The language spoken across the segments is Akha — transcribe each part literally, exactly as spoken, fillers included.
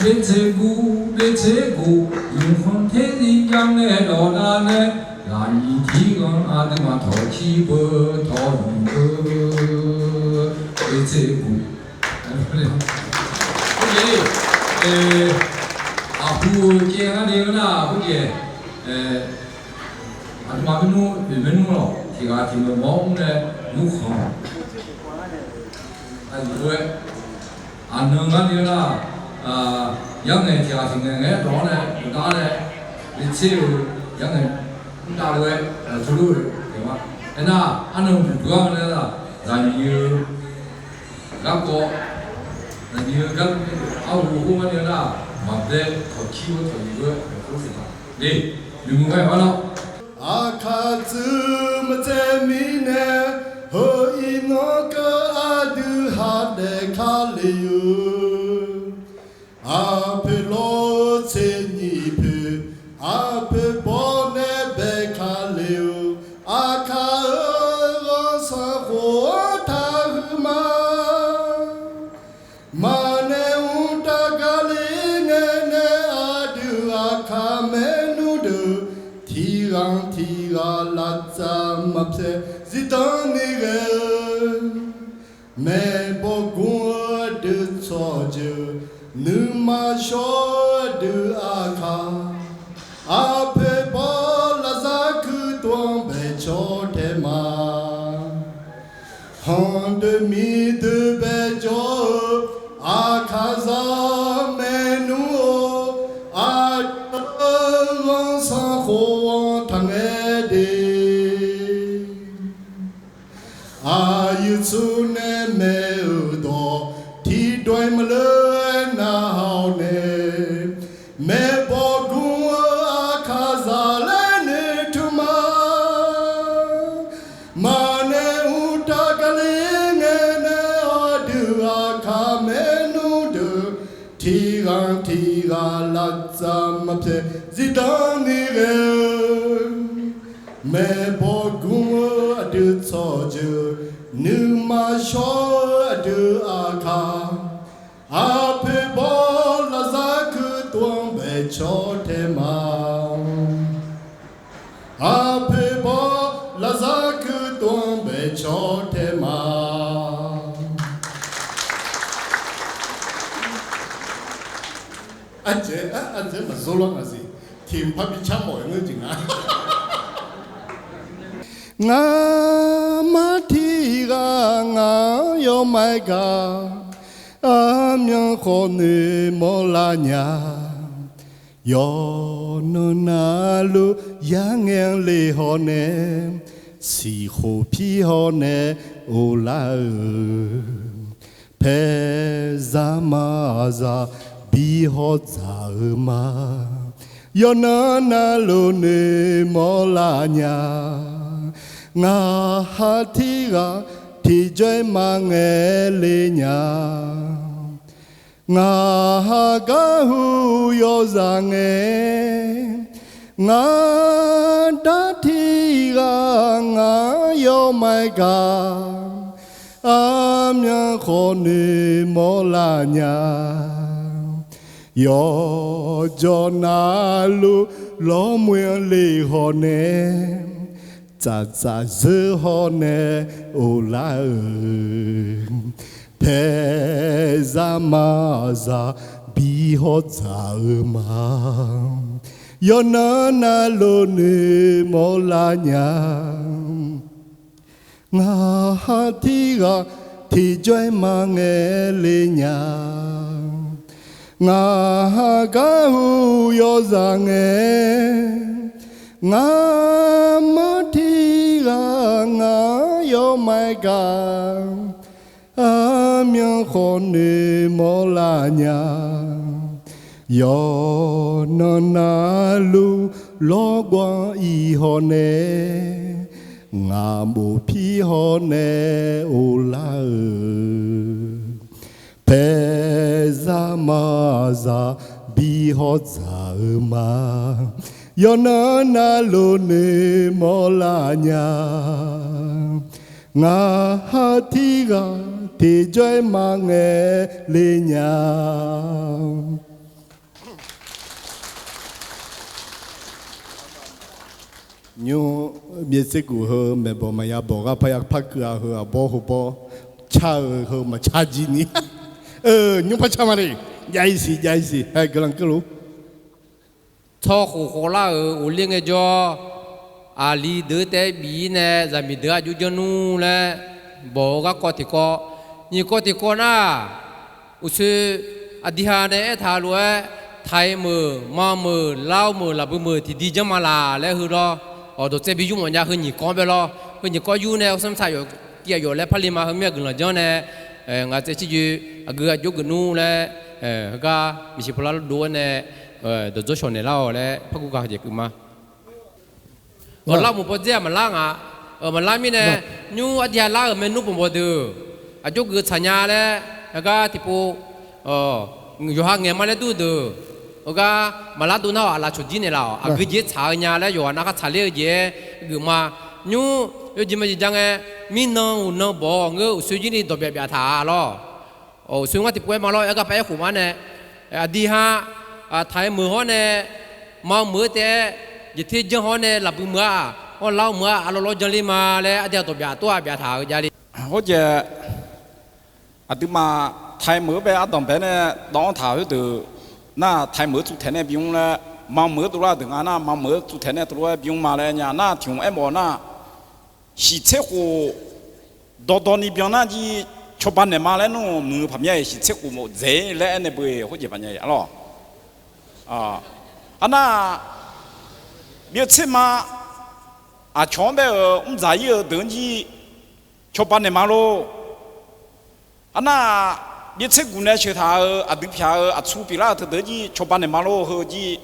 Byaertser guv, byaertser guv, yufkhanr ter ni yar ngae dawq nar nae, lafnyiq tiqghanr aqduimaf tawqcir beu tawqnyiq beu, byaertser guv. Khoerjeq, aqhu-eu caev ngar ni-eu nar, khoerjeq, aqduimaf maernmr oeq maernmr lawq tiq ghaq tiq meuq mawr mr nae nymrkhanq, aqyuif-aer, aqnan ngar ni-eu nar, yarngaeq tiq ghaq tiq ngaeq ngaeq-aer dawq-anr nae uqdav-anr nae, byaertser-eu yarngaeq mr dav lof-aer teulof-eu taef ma. Aernar, arnan puqpuq-anr nae nar, zaqnyiq-eu garkawv, zaqnyiq-eu garkawv, arhu khoer ngar ni-eu nar, maqbyaer tawqcir-eu tawqnyiq beu-aer teulof-eu taef ma. Noeqmuiq ghae-euq arlawr. Aqkaq tsuif maqtsaev mirnae, heu iqnan keuv aqdui ha daef ka le-eu. Aqpoeq lawr tser nyiq poeq, aqpoeq bawr nae bae ka le-eu. Aqkaq-euq ghanrsanrkhof taqhuiq ma. Maqnaeq mqtav Kali ngae nae aqdui Aqkaq maernmr deuq, tiqghaq tiqghaq lavtsav maqpyaeq zifdan ni ghae-eu. Maeqbawq gmr-eu aqdui tsawrjeuq, nuima shawr-eu aqdui Aqkaq, aqpoeq bawr lafzar kuir tov-anr bae cawq tae ma. Khanqdoeq miqdoeq bae jawr-eu, Aqkaqzaq maernmr-or, aqdui-euq ghanrsanrkhof taqngae de. Aqyuif tsur nae maeq-euq dawq tiqdawq-iq maqleur-aer narhaq-awq nae, maeqbawq gmr-eu Aqkaqzaq laer noeqtmq ma. Maqnaeq mqtav Kali ngae nae aqdui Aqkaq maernmr deuq, tiqghaq tiqghaq lavtsav maqpyaeq zifdan ni ghae-eu. Maeqbawq gmr-eu aqdui tsawrjeuq, nuima shawr-eu aqdui Aqkaq, aqpoeq bawr lafzar kuir tov-anr bae cawq tae ma. Aqpoeq bawr lafzar kuir tov-anr bae cawq tae ma. Ardzaeq, ardzaeq maqzor lawr ngaq siq. Tiq mqpar bi car mawf-aer ngeur jeq nga. Ngamaf tiq ghaq ngaq-anr yawmaf-aer gaq, armyan khawf noeqmawr lar nya. Yawqnan navluf yarngae-anr le haw nae, siqkhof pir haw nae ovlar-euq, paeqzaq maqzaq bi haw dzaq-eu ma. Yawqnan navluf noeqmawr lar nya. Ngaq ha tiq ghaq tiqjawr-aer maqngaeq le nya. Ngaq ha garhu yawzaq ngae, ngaq dar tiq ghaq ngaq-anr yawmaf-aer gaq, armyan khawf noeqmawr lar nya. Yawqjawq navluf lawrmoer-anr le haw nae, tsaftsaf zeur haw nae ovlar-euq, paeqzaq maqzaq bi haw dzaq-eu ma. Yawqnan navluf noeqmawr lar nya. Ngaq ha tiq ghaq tiqjawr-aer maqngaeq le nya. Ngaq ha garhu yawzaq ngae, ngamaf tiq ghaq ngaq-anr yawmaf-aer gaq, armyan khawf noeqmawr lar nya. Yawqnan navluf lawrgawv-anr ir haw nae, ngaq bof pir haw nae ovlar-euq, paeqzaq maqzaq bi haw dzaq-eu ma. Yawqnan navluf noeqmawr lar nya. Ngaq ha tiq ghaq tiqjawr-aer maqngaeq le nya. Nymr, byaevtser guq heu maeqbawq maqya bawq ghar parya parkeuv-a heu aqbawr heubawr car-eu heu maqcar jir ni. Nymr par car ma le. Jav-ir siq, jav-ir siq, haer guiqlanq keuvluf. Tsawrkhof khawvlar-euq ghofler ngaejawr, aqli deuq taef-aer bif-ir nae zaqmiq deuq-anr aqjox janr nmr laer bawq-eu garkawv tiqkawv, nyiq kawv tiqkawv nar, uqshoe aqdui ha nae aertaq lof-aer, taiq meuq, manq meuq, lar meuq, lafbui meuq tiqdi janr ma laq laer heu lawr. Awq, dawqtsaev bi yur mawf nya heu nyiq kawv bae lawr. Heu nyiq kawv yur nae hawsar saq yawf tiv aqyawf laer parli ma. Heu mir-a guiqlanq janr nae, ngaq tsaev ciqjoe aqgeu aqjox geuf nmr laer, heugar miqsiq pov lar dov-aer nae dawqdzawr shawq naeq lar-awq laer pargur ga heujeq keuv ma. Lar meuq bawdzer-aq maqlar nga. Maqlar mirnae, nymr aqdui ha lar-euq maernmr banq bawqdeuq, aqjox geuf tsaq nya laer, heugar tiqpov, yawqha ngaeq ma laer dur-eu deuq, heugar maqlar dov nar-awq, aqlaf cawqjir naeqlaf-awq. Aqgeu jeq tsaq-eu nya laer yawqghaq nav khar tsaqler-eu jeq-aer geuf ma. Nymr yawjeq maqjeq ja ngae, mirnan uqnan bawq-awq ngeur uqshoe jir ni dawq byaf byaf taq-a lawr. Uqshoe ngar tiqpov-aer ma lawr, aer gar paq-aer khof ma nae, aqdui ha taiq meuq hawr nae, manq meuq-eu taef-aer, jeqter janr hawr nae lafbui meuq-aq, hawr lar meuq-aq, arlawr lawr janr ler ma laer aqdui ha dawq byaf tov-aq byaf taq-eu javle. Khoerjeq, aqduimaf taiq meuq-eu bae ardanq bae nae dawv-anr taq khoerdeuq nar, taiq meuq-eu tsuvtaeq nae bimr laer, manq meuq-eu dovlar deuq nga nar, manq meuq-eu tsuvtaeq nae teulof-aer bimr ma laer nya nar, tiq hmq aermawf nar, shiqtser khof dawqdawq ni byan nar jir cawba naeq ma laer nmr muiq-eu paq mya-iq, shiqtser khof mawf dzaeq-ir laer aernae beu-iq khoerjeq paq nya-iq arlawr. Arnar, byaevtser ma aqcawq-anr bae-euq mrdzaq-ir-eu deuq-anr jir cawba naeq ma lor. Arnar, byaevtser guq nae sheuq taq-euq aqdui pyaq-euq aqtsu pyeuflar-euq teudeuq-anr jir cawba naeq ma lor heu jir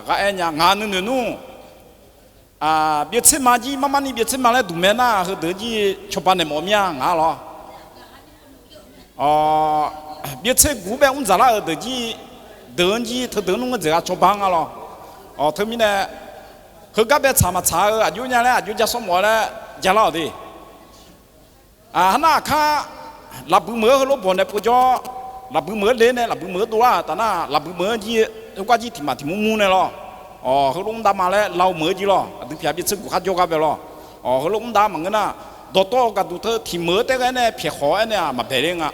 ghaq aer nya. Ngaq nuinoeq nmr, byaevtser ma jir mar mar ni byaevtser ma laer duq mae nar, heudeuq-anr jir cawba naeq mawf mir-a ngaq lawr. Byaevtser guq-anr bae mrdzaq lar-euq deuq jir, deuq-anr jir teudeuq nmr ngeur dzaeq ghaq cawba nga lawr. Teumirnae, heugar bae tsaq maqtsaq-eu aqjox nya laer aqjox ja sawr mawf laer jalar-awq de. Arnar aqkar, lafbui meuq-anr heulof bawq nae povjawr, lafbui meuq-anr ler nae lafbui meuq-anr dovlar-euq taf nar, lafbui meuq-anr jir, khoergar jir tiq maf tiq mur mur nae lawr. Heulof mr dav ma laer lar-eu meuq-anr jir lawr, aqdui pyaq byaevtser guq khar jawrgar bae lawr. Heulof mr dav maqngeur nar, dawqtawv-eu gaqduq teu tiq meuq-anr taef ghae nae pyaeq khawf-aer nae-aq maqbaeq ler nga.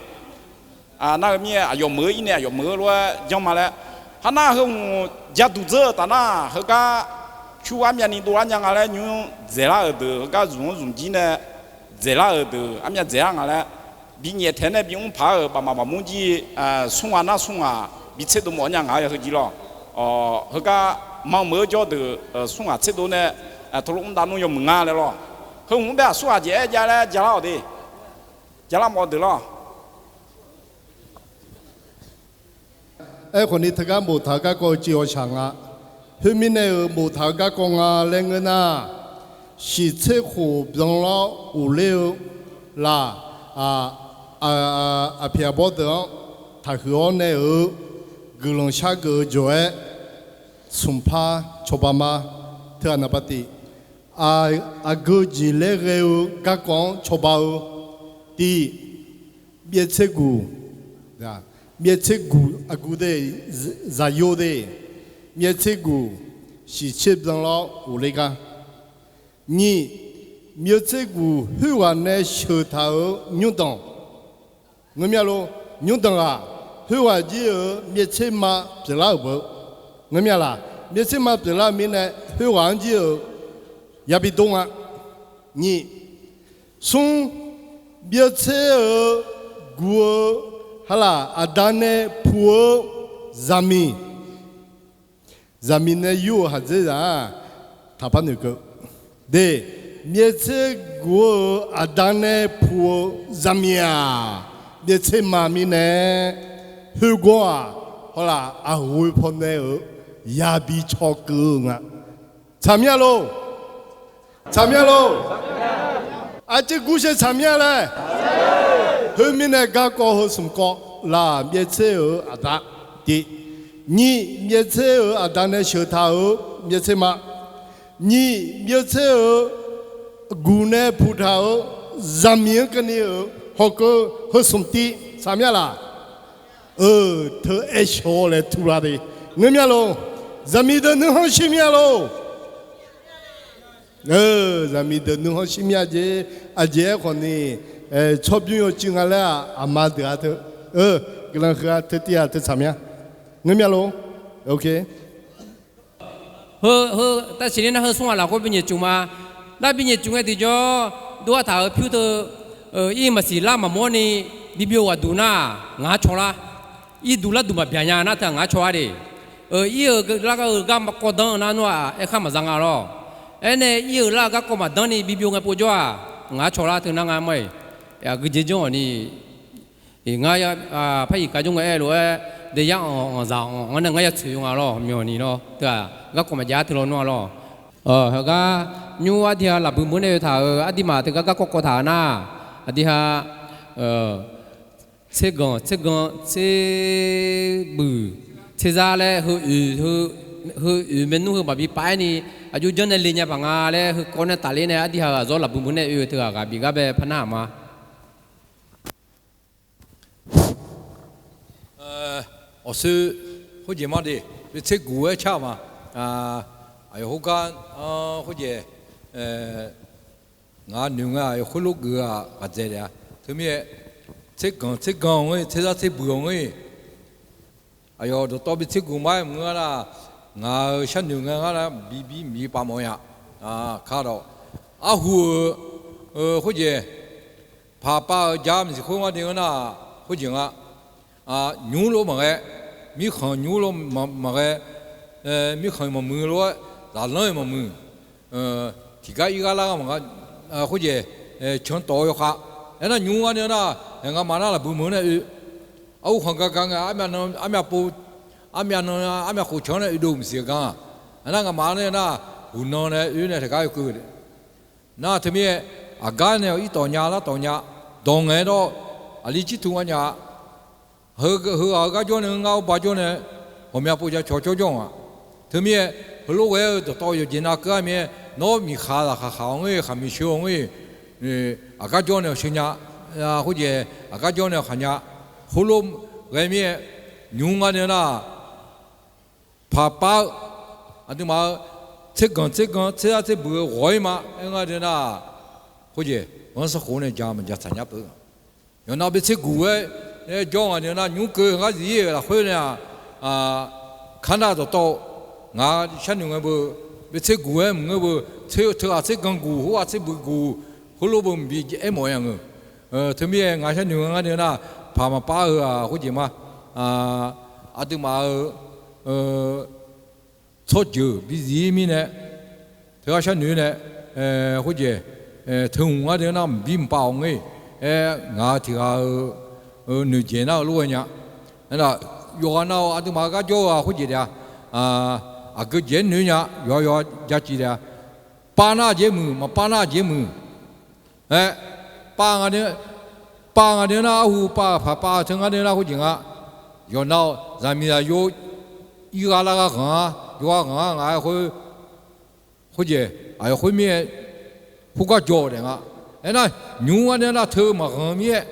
Nar-eu mir-aer aqyawf meuq-eu ir nae aqyawf meuq-eu lof-aer janr ma laer. Arnar heu hmq jaduq dzeur-eu taf nar, heugar pyur armyavni dovlar nya nga laer nymr dzaeqlar-euq deuq, heugar zmq-anr zmq jir nae dzaeqlar-euq deuq armyav dzaeqlar nga laer, binyaef taeq nae bimr paq-euq bafmaf bafmur jir, smr ghaq nar smr ghaq bi tserdov mawf nya nga-a heu jir lawr. Heugar manq meuq-eu jawr deuq, smr ghaq tserdov nae teulof mr dav nmr yawmuiq nga laer lawr. Heu hmq bae aqsur ghaq jeq aer jav laer jalar-awq de. Jalar mawf deuq lawr. Aerkhawf ni teugar boftaq-eu garkawv-eu civ hawshaq nga. Khoermirnae-euq boftaq-eu garkawv nga laer ngeur nar, shiqtser khof byanlar ghofler-eu laf, aqpyaq bawr deuq-anr taqhuiq-awr nae-euq guiqlanq shargeuf-eu jawq-aer smqpar cawba ma. Teughaq naqpav tiq, aqgeu jeq laer ghae-eu garkawv-anr cawba-eu tiq, byaevtser guq, byaevtser guq aqgeu de, zaqyo de, byaevtser guq shiqtser byanlar ghofler gar. Nyiq, byaevtser guq khoerghaq nae sheuqtaq-euq nymrdanq. Ngeur mir-a lor, nymrdanq ghaq, khoerghaq jir-euq byaevtser ma pyeuflar-euq beu. Ngeur mir-a laq, byaevtser ma pyeuflar-eu mirnae khoerghaq-anr jir-euq yabi dov nga. Nyiq, smr, byaevtser-euq guq-eu halaq aqda nae puq-eu zaqmiq, zaqmiq nae yur-euq khaqdzerzaq-aq, taqpar noeqkeuv de, byaevtser guq-eu aqda nae puq-eu zaqmiq-aq, byaevtser ma mirnae, khoergawr-aq, hawlaf aqghoe pawnae-euq yabi cawkeuv-eu nga. Tsaq mir-a lor. Tsaq mir-a lor. Arcuiv gursae tsaq mir-a laer. Khoermirnae garkawv heu smq kawv laf byaevtser-euq aqda tiq. Nyiq, byaevtser-euq aqda nae sheuqtaq-euq byaevtser ma. Nyiq, byaevtser-euq guq nae puqtaq-euq zaqmiq-anr keuvni-euq hawkeuv heu smq tiv tsaq mir-a laq. Eu, teu aer shawq-awr laer turlar de. Ngeur mir-a lor. Zaqmiq deuq nuikhanr shir mir-a lor. Zaqmiq deuq nuikhanr shir mir-a jeq, aqjeq aerkhawf ni, tsawrbymr yawcuiv nga laer-aq, aqma deuq-a teu, guiqlanq huiq-a teu tiv-aq teu tsaq mya. Ngeur mya lor. Heu, heu, tavsiq ler nar heu smr-aq lafkhoer binyaeq tsuf ma. Nar binyaeq tsuf ngae tiqjawr, dov-ar taq-euq pyur teu, ir maqsiq lar maqmawr ni, bibyov ghaq duq nar, ngaq-anr caw lar. Ir duq lar duq maqbyaq nya nar teu-aq ngaq-anr caw-ar de. Ir-euq lar gar-eu gar kawv danr-eu nar nawr-aq aerkhar maqza nga lor. Aernae ir-euq lar-eu garkawv maqdanr ni bibyov ngae povjawr-aq, ngaq-anr caw lar teu nar ngar mawr-iq. Aqgeujeq janr-awq ni, ngar, par iq kav jawr ngae aer-eu lof-aer, daeyar anq anqzaq anq-anr nae ngar ya tsoeq-eu nga lor, myawq ni lor teu-aq garkawv maqjav-ar teu lawnmr-a lor. Heugar nymr ardi ha lafbui meuq nae oe taq-euq ardi maf teugar garkawv kawv taq-eu nar, ardi ha tserganq, tserganq, tserbuiq, tserzar laer heu oeq, heu oeq maernmr heu maqbi pav-aer ni, aqjox janr nae le nya paq nga laer heukawv nae tafler nae ardi ha ghaq zawr lafbui meuq nae oe-eu teughaq ghaq bif gar bae par nar-aq ma. Awqshoe khoerjeq mar de, bi tserguq-aer car ma. Aqyawf khoergar, khoerjeq, ngaq noeq ngae-aq yawkhoer lof geuf-aq ghaqdzae taef-a. Teumirnae, tserganq tserganq-anr-ir, tserzar tserbuiq-anr-ir, aqyawf dawqtawv bi tserguq mar-aer maqngeur-a nar, ngaq-euq sharnoeq ngae ngar nar bi bi mqbi pav mawf-a. Kardawq, arhu-euq khoerjeq, paqpav-euq ja maqsiq khoer ngar de-eu nar, khoerjeq nga. Nymr lof maqghae, mirkhanq nymr lof maqghae, mirkhanq-iq maqmuiq lof-aer, zaqlanr-iq maqmuiq, tiqgar ir gar lar nga maqnga, khoerjeq, can tawf-eu yawkhav. Aernar nymr ngar de-eu nar, ngamaf nar lafbui meuq nae oe, arhu khanq ga ga ngae, armyav nan, armyav pov, armyav nan, armyav khof can-anr nae oedov maqsiq-eu gar-aq. Aernar ngamaf-anr nae nar, huq nan nae oe nae taqgar yawkeuv nar teumirnae, aqgar nae-awq ir tawf nya lar tawf nya, dawq ngaeq-aer dawr, aqli jir tu nga nya-a. Heu, heughaq-euq gar jawr nae ngar arbar jawr nae, ghawqmya pov ja cawq cawr jawr nga. Teumirnae, heulof ghae-eu dawqtawv yawqjeq nav keuv-ar mir-aer, nawr miqkhaq laqkhaq khaq-awr ngeur-ir, khaqmiq sheu-awr ngeur-ir, aqgar jawr nae-awq sheu nya, khoerjeq aqgar jawr nae-awq khaq nya, khoerlof ghae mir-aer, nymr ngar de-eu nar, paqpav-eu, aqduimaf-eu, tserganq tserganq tserzar tserbuiq-eu ghawq-ir ma aer ngar de-eu nar, khoerjeq, ghanr sanrkhof nae ja maqja tsaq nya peuq-eu. Yawqnan bi tserguq-aer, aer jawr nga de-eu nar nymr keuv ngar zif-ir-euq lafkhoer nae-aq, karnav dawqtawv, ngaq sharnoeq ngae beu, bi tserguq-aer maqngeur beu, tser teughaq tserganq guq, khoerghaq tserbuiq guq, khoerlof beu mqbi aer mawf-aer-a ngeur. Teumirnae ngaq sharnoeq ngae ngar de-eu nar, paq maqpav-eu-aq khoerjeq ma. Aqduimaf-eu tsawrjeuq bizif-ir mirnae, teugar sharnoeq nae, khoerjeq, teu hmq ngar de-eu nar mqbir mqpav-awq ngeur-ir, aer ngaq-eu tiq ghaq-eu noeqjaeq nar-eu lof-aer nya. Aernar, yawqghaq nav-eu aqduimaf-eu gar jawr-eu-aq khoerjeq taef-a, aqgeu jeq-aer noeq nya, yawqha yawqha ja ciq taef-a, pav nar jeq muiq, maqpav nar jeq muiq. Aer, pav nga de, pav nga de-eu nar arhu pav-euq paqpav teu ngar de-eu nar khoerjeq nga. Yawqnan-awq zaqmiq zaqyo, ir ghar lar ghar ghanq-ar, yawqghaq ghanq-ar ngaq-aer khoer, khoerjeq aqyawf khoer mir-aer, khoergar jawr-eu daef nga. Aernar, nymr ngar de-eu nar teu maqghanq mir-aer,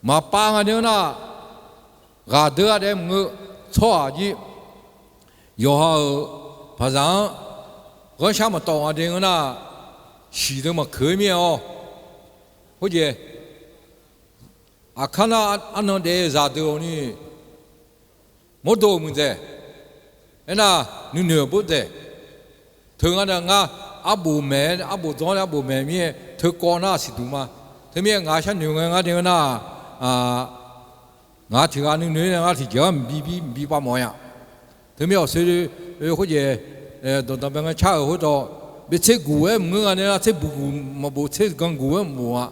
maqpav nga de-eu nar, ghaqdeuq-a daef maqngeur, tsawrhaq jir, yawqha-euq paqzaq-anr ghanrshar maqtawf nga de-eu nar, shiq deuq maqkeuq-ir mir-aer-awr, khoerjeq, aqkar nar arnan daef-eu zaqdeuq-awq ni, mawrdo-euq muiqdzaeq, aernar, nuinoeq-euq bawrdzaeq, teu ngar de ngar, arbof maeq-aer arbof dzawr nae arbof maeq mir-aer teukawv nar siqduq ma. Teumirnae ngaq sharnoeq ngae ngar de-eu nar, ngaq tiq ghaq nuinoeq-ir nae ngar tiqjeq-anr mqbi bi mqbi pav mawf-aer-a. Teumirnae awqshoe, khoerjeq, dawqdanq bae ngae car-euq khoerdawq, bi tserguq-aer maqngeur nga de nar tserbuq guq maqbof tserganq guq-aer maqbof-a.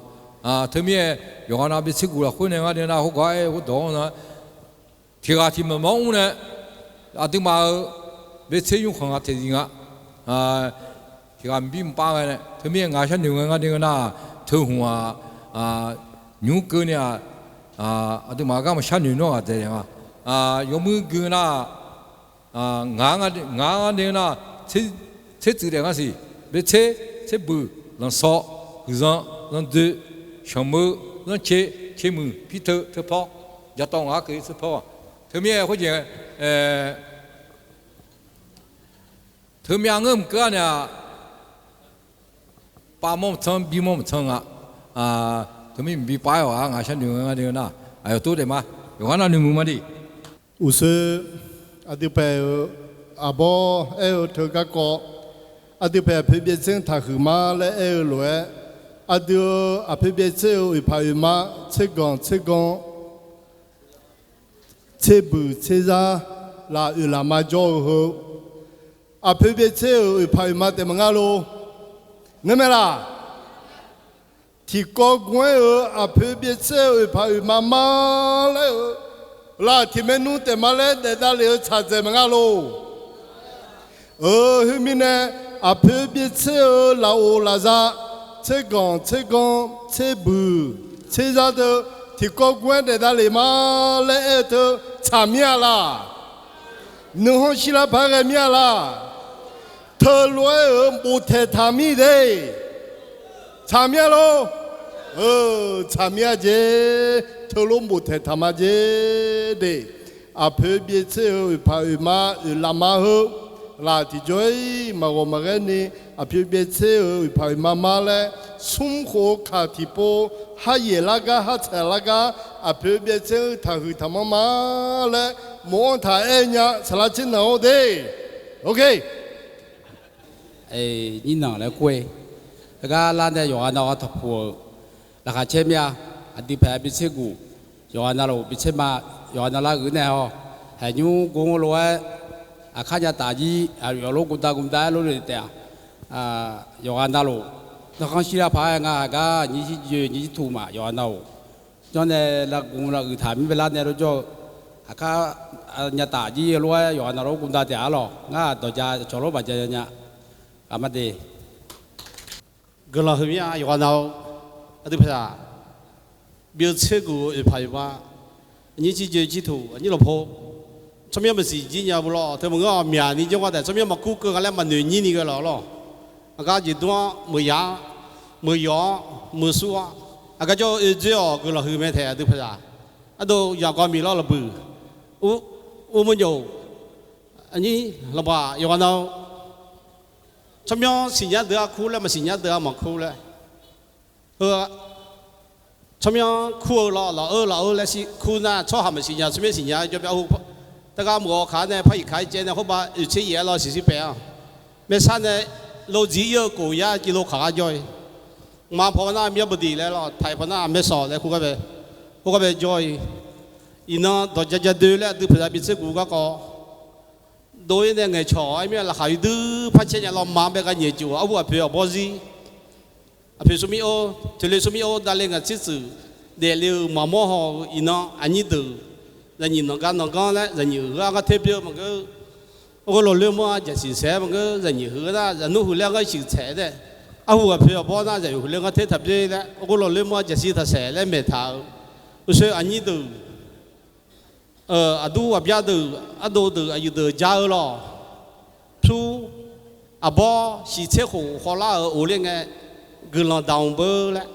Teumirnae yawqghaq nav bi tserguq lafkhoer nae ngar de nar khoergar-aer khoerdawq-anr na tiq ghaq tiq maqmawr mr nae, aqduimaf-euq bi tser nymrkhanq ghaq taeqzif nga. Tiq ghaq mqbir mqpav ghae nae teumirnae ngaq sharnoeq ngae ngar de-eu nar, teu hmq-aq, nymr keuv ni-aq, aqduimaf gar maqshar noeq nawr ghaqdzaeq nga. Yawmuiq gui nar, ngaq ngar de-eu nar, tser tsuif daef ngar siq, bi tser, tserbuq, lanqsawr, huiqzan, zandoe, sanqmeu, zanrcae, caemuiq, pirteu, teupawr, jatawv ngaq-ar keuv-ir teupawr-aq. Teumirnae khoerjeq, teumyav ngeur mqkeuv-ar naeq-aq, Pav mawr maqtsanr, bi mawr maqtsanr nga. Teumirnae mqbi pav-aer awq-ar ngaq sharnoeq nga de nar, aqyawf tov daef ma. Yawqghaq nav noeqmuiq ma de. Uqshoe, aqdui paeq-euq aqbawr aer-eu teu garkawv, aqdui paeq aqpoeq byaevtser-anr taqhuiq ma laer aer-eu lof-aer, aqdui-euq aqpoeq byaevtser-euq oeqpaq oeqma, tserganq tsergan, tserbuiq tserzar, laf oeq laf ma jawr-eu heu, aqpoeq byaevtser-euq oeqpaq oeqma taef maqngar lor. Ngar mae laq? Tiqkawv gmr-aer-euq aqpoeq byaevtser-euq oeqpaq oeqma ma laer-eu laf tiq maernmr taef ma laer daef davlef-eu tsaq dzaeq maqngar lor. Heu mirnae, aqpoeq byaevtser-euq lafov lafza, tserganq tsergan, tserbuiq tserzar deuq tiqkawv gmr-aer daef davlef ma laer aer-eu teu tsaq mir-a laq? Nuikhanr shirlar paq-aer ghae mir-a laq? Teulof-aer-euq bof taeqtaq mir de. Tsaq mir-a lor. Tsaq mir-a jeq. Teulof bof taeqtaq ma jeq de. Aqpoeq byaevtser-euq oeqpaq oeqma oeqlaf ma heu, laf tiqjawr-ir maqghawq maqghaer ni, aqpoeq byaevtser-euq oeqpaq oeqma ma laer, smr khof-eu kaq tiqpov, haryaeq lar gar hartsaq lar gar, aqpoeq byaevtser-euq taqhuiq taqmanr ma laer, mof-anr taq aer nya saqlar tser nanq-awr de. Nyir nanq laer kur-e. Heugar lar nae yawqghaq nav-awr taqpuq-euq laqkhaq caer mir-a. Aqdui paeq byaevtser guf, yawqghaq navluf byaevtser ma, yawqghaq nav lar geuf nae-awr, haeqnymr gor-anr lof-aer, aqkar nya taf jir aqyawf lof guvdav guvdav-aer lof le taef-a. Yawqghaq navluf, narkhanr shirlar paq-aer ngar haqgar nyir shir joe nyir shir tuq ma yawqghaq nav-euq, janrnae lavguv lavuiq taq mir bae lar nae lof jawr-eu, aqkar nya taf jir-eu lof-aer yawqghaq navluf guvdav taef-a lawq. Ngar dawqja cawq lof baqja nya nya. Aqma de. Guiqlanq huiq mir-a yawqghaq nav-eu aqdui paeq-aq, byaevtser guf-eu oeqpaq oeqma, aqnyir jir joe jir tuq aqnyir lawqpov, tsawrmyanr maqsiq jir nya bu lawr. Teu maqngeur-awq, myaq ni jawr gar taef tsawrmyanr maqkur keuv nga laer maqnoeq nyir ni ghae lawq lawr. Aqgar jeq dur-anr meuq yaq-anr, meuq yawq-anr, meuq sur-anr, aqgar jawr-eu oe dzoer-awq guiqlanq huiq mae taeq aqdui paeq-aq. Ardov yaqgawv miq lawr laqbuiq, ur mur nyoq, aqnyir laqbaq yawqghaq nav-eu tsawrmyanr siqnya deuq-a kur laer maqsiqnya deuq-a maqkur laer, tsawrmyanr kur-eu lawr lawq-eu lawq-eu laer kur nar tsawrhaq maqsiqnya tsawrmyanr siqnya jawr bya hu. Teugar meuq-awr kaq-ar nae par iq kaq-aer caev nae khoerbav oeqtser yaef-aer lawr siqsir paef-anr, maersar nae lodziq ir-eu kof yar civ lo kaq gar jawr-ir. Mqmaq paw nar myar baqdiq laer lawr, taiq paw nar maersawq laer kur gar bae, khoergar bae jawr-ir. Iqnan dawqja ja doe laer aqdui paeq za byaevtser guf garkawv dov-ir nae ngaeqcawq-aer mir-a. Laqkhaq yawdui par caer nya lawr ma bae gar nyaef cuf-eu arhu aqpoeq aqbawr zir, aqpoeq smrmir or toeqle smrmir or davle ngaq tser tsuif daefle-euq maqmawr haw-eu iqnan aqnyir deuq, zaqnyiq nanqgar nanqganr laer zaqnyiq heu-anr ngar ter bye-eu maqngeur. Orghoer lawqloer mawr-a jaqsiq saeq-aer maqngeur. Zaqnyiq heu nar zaqnmr huiq laer ngar siq tsaeq-aer nae, arhu aqpoeq aqbawr nar zaqnyiq huiq laer ngar ter taq bye laer orghoer lawqloer mawr-a jaqsiq taq saeq laer maeq taq-eu, uqshoe aqnyir deuq, aqdur aqbyar deuq, ardov deuq, aqyuif deuq ja-eu lawq. Pyur, aqbawr shiq tser khof khawvlar-euq of ler ngae, guiqlanq daq-anr beur laer,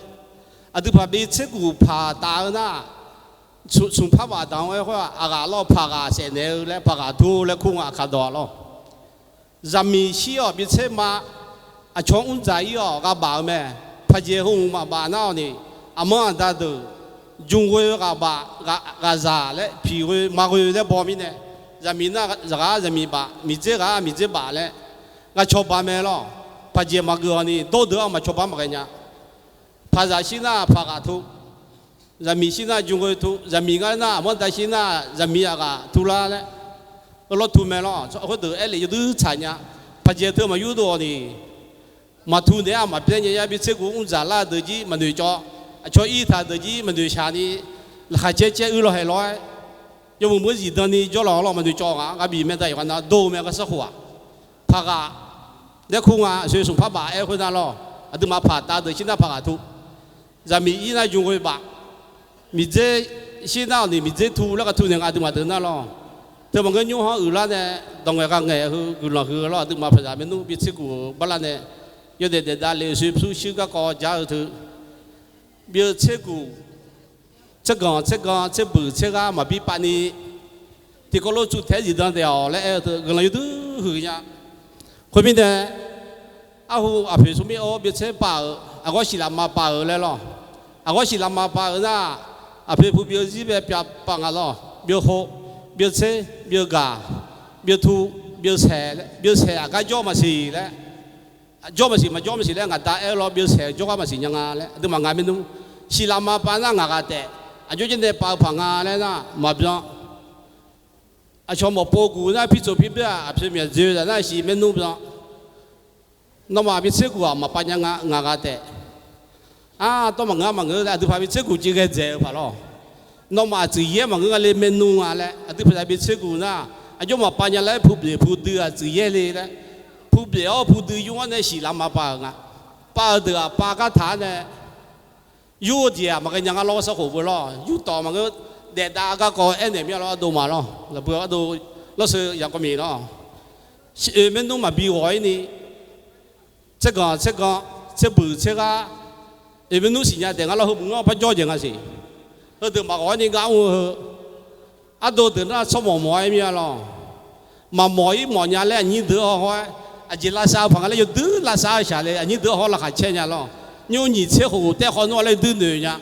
aqdui paq bi tser guf paq taf-eu nar, smq par baf daq-anr aer khoer-aq, aqghaq lawr paq ghaq saef naeq-eu laer paq ghaq tur laer kur nga aqkaq dawq-a lawr. Zaqmiq shir-awq bi tser ma, aqcawq mr dzaq ir-awq gha baf-eu mae. Paqjeq heu hmq maqbaf nar-awq ni, aqmanr aqda deuq, jmq ghoe ghaq baf, ghaqzaq laer piq ghoe ma ghoe laer baw mirnae, zaqmiq nar zaqghaq zaqmiq baf, miqdzer ghaq miqdzer baf laer, ghaq cawba mae lawr. Paqjeq maqgeuf-awq ni dawrdeuq-anr maqcawba maqghae nya. Paqzaq shir nar paq ghaq tur, zaqmiq shir nar jmq ghoe tur, zaqmiq ngar nar aqmanr da shir nar zaqmiq aqghaq turlar laer, lawr tu mae lawr. Khoerdeuq aerlef yawdui tsaq nya. Paqjeq teu maqyur dov-awq ni, maqtu naeq-aer maqbyaer nya yar bi tser guf mr dzaq lar deuq jir maqnoeq cawv, aqcawq ir taq deuq jir maqnoeq shaq ni, laqkhaq caer caer uir lawr haeq lawr-aer, yawmuiq meuq zifdan ni jawrlawq lawr maqnoeq cawv ngaq gha bif mae da yawqghaq nav dov-eu mae garsanrkhof-aq. Paq ghaq laer kur nga, aqsoe smq par baf aer khoernar lawr, aqduimaf paq tav deuq shir nar paq ghaq tur, zaqmiq ir nar jmq ghoe baf, miqdzer shir nar-awq ni miqdzer tu laer gha tu naeq nga aqduimaf deuq nar lawr. Teu maqngeur nymr-anr uiqlar nae dawq ngaeq gha ngaeq heu guiqlanq huiq-eu lawr, aqduimaf paqzaq maernmr bi tser guf-eu barlar nae yawdaef daef davlef-eu soe pyur shuir garkawv jar-eu teu, bi-eu tser guf, tserganq tsergan tserbuiq tserghar maqbi pav ni, tiqkawv lof tsuf taef-aer zifdan taef-awq laer aer-eu teu guiqlanq yawdui huiq nya. Khoermirnae, Arhu aqpoeq smrmir-awr byovtser pav-euq, aqghawr siqlaqma pav-euq laer lawr. Aqghawr siqlaqma pav-euq nar, aqpoeq pu byovzir bae pyav pav nga lawr. Byovkhov, byovtser, byovgaq, byovtu, byovsaeq, byovsaeq aqgar jawr maqsiq laer, jawr maqsiq maqjawr maqsiq laer ngaq da aer-eu lawr, byovsaeq jawrgar maqsiq nya nga laer aqduimaf ngaq maernmr. Siqlaqma pav nar ngaq ghaq taef, aqjox janrnae pav-eu paq nga laer nar maqbyan. Aqcawq mawqpov guf nar pirtsoeq pirbaer-aq, aqpoeq myaq dzoe zaq nar shiq maernmr byan. Nawmaf byovtser guf-aq maqpav nya nga, ngaq ghaq taef. Ar, tawr maqngeur maqngeur laer aqdui paq byovtser guf civ ghae dzaeq-eu paq lawr. Nawmaf aqtsuif yaer maqngeur nga le maernmr nga laer aqdui paq byovtser guf nar, aqjox maqpav nya laer pu byeuf pu dui aqtsuif yaer le laer, pu byeuf-awr pu dui yur-anr nae siqlaqma pav-euq nga. Pav-eu deuq-aq pav gar taq-ar nae, yur-eu jeq-aq maqghae nya ngar lawr, sanrkhof beu lawr, yurtawf maqngeur, daef dav garkawv aernaeq mir-a lawr, ardov ma lawr, lafbui ardov lawr seu yaqkawv miq lawr. Oeq maernmr maqbi ghawq-ir ni, tserganq tsergan, tserbuiq tserghar, oeq maernmr siqnya daef ngar lawr, heu mq ngar par jawr jaeq nga siq. Heudeuq maqghawq-ir ni gar mr-eu heu, ardov deuq nar tsawrmawq mawq-aer mir-a lawr. Maqmawq-ir mawq nya laer aqnyir deuq-anr hawr-aer, aqjeq lavsav-eu paq nga laer yawdui lavsav-eu shaq le, aqnyir deuq-anr hawr laqkhaq caer nya lawr. Nymr nyiq tser khof taef khawf nmr-a laer yawdui noeq nya.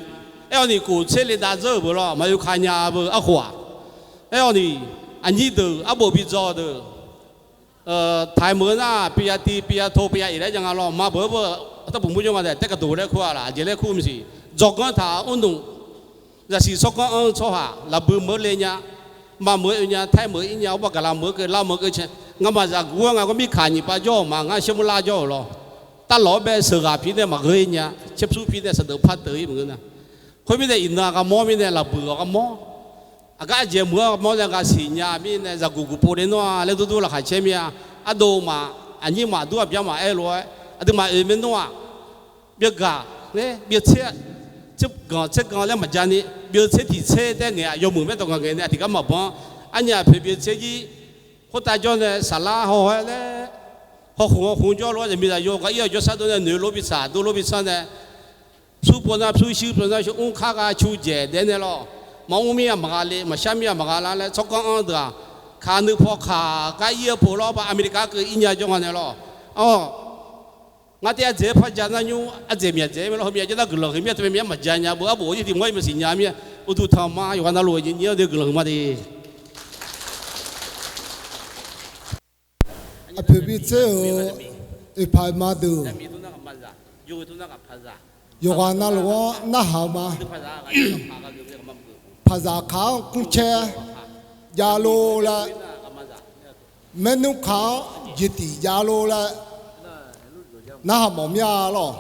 Aer-awq ni kof tser le dav dzeur-euq beu lawr, maqoe ka nya beu arkhof-aq. Aer-awq ni, aqnyir deuq arbof bi dzaw deuq, taiq meuq-eu nar pyav tiv pyav to pyav iq laer nya nga lawr, maqbeuq-eu beu, tarbmq mur jawr nga taef, taef gaqdoq laer kur-a laq, aqjeq laer kur maqsiq. Dzawqganr taq-awr mrnmq, zaqsiq tsawrganr anr-eu tsawrhaq lafbui meuq-eu le nya, maqmeuq-eu oe nya, taer meuq-ir nya, arbar gaqla meuq-eu keuv, lar meuq-eu keuv cae, ngamaf zaqguq-aer nga gar mirkaq nyiq pav jawr-euq ma, ngar sharmur lar jawr-euq lawr. Tavlawq-awr bae sheuqghaq pi nae maqgheur-ir nya, caerpyur pi nae saqdeuq par deuq-ir maqngeur nar. Khoermirnae iqnan-aq gha mawr mirnae lafbui-awq gha mawr. Aqgar aqjeq meuq-anr gha mawr nae gha siqnya mirnae zaqguq guq pov le nawr-a laer durdur laqkhaq caer mir-a. Ardov maf, aqnyir maf, aqdur aqbyar maf aer lof-aer aqduimaf oeq maernmr-aq, byov gaq laer byov tser, tser ganq tser ganq laer maqja ni, byov tser tiq tser taer ngaeq-aq, yawmuiq maerdawq gaq ngaeq nae aqtiq gar maqbanr. Arnyaf poeq byov tser jir khoertav jawr nae saflar haw-aer laer, hawkhof hawkhof jawr lof-aer zaqmiqzaq yo gar ir-awq jawrsar dov nae noeq lof bi tsaq, dov lof bi tsanr nae, pyur pov nar pyur, shuir pov nar shuir, mr kar gha cu dzaeq daef nae lawr. Maqmr mir-aq maqgha le, maqshar mir-aq maqgha lar laer tsawrganr anr deuq-aq, kaq nuipaw kaq gar ir-eu pov lawr, ba America keuv ir nya jawr nga nae lawr. Awr, ngar taef ardzaeq-aer par ja nar nymr ardzaeq myaq dzaeq-aer mae lawr, heumyav jar nar guiqlanq huiq mir-a, teumae myaq maqja nya beu, arbof-awr yir tiq mawr-ir maqsiq nya mir-a. Uqduq tanqma yawqghaq navluf-eu nyiq nyiq-anr dui guiqlanq huiq ma de. Aqpoeq bi tser-euq oeqpaq ma deuq, yawqghaq navluf-anr narhaq-eu ma. Paqzaq kaq-anr kmrcaer javlor laer, maernmr kaq-anr jeqtif javlor laer, narhaq mawf mir-a lawr.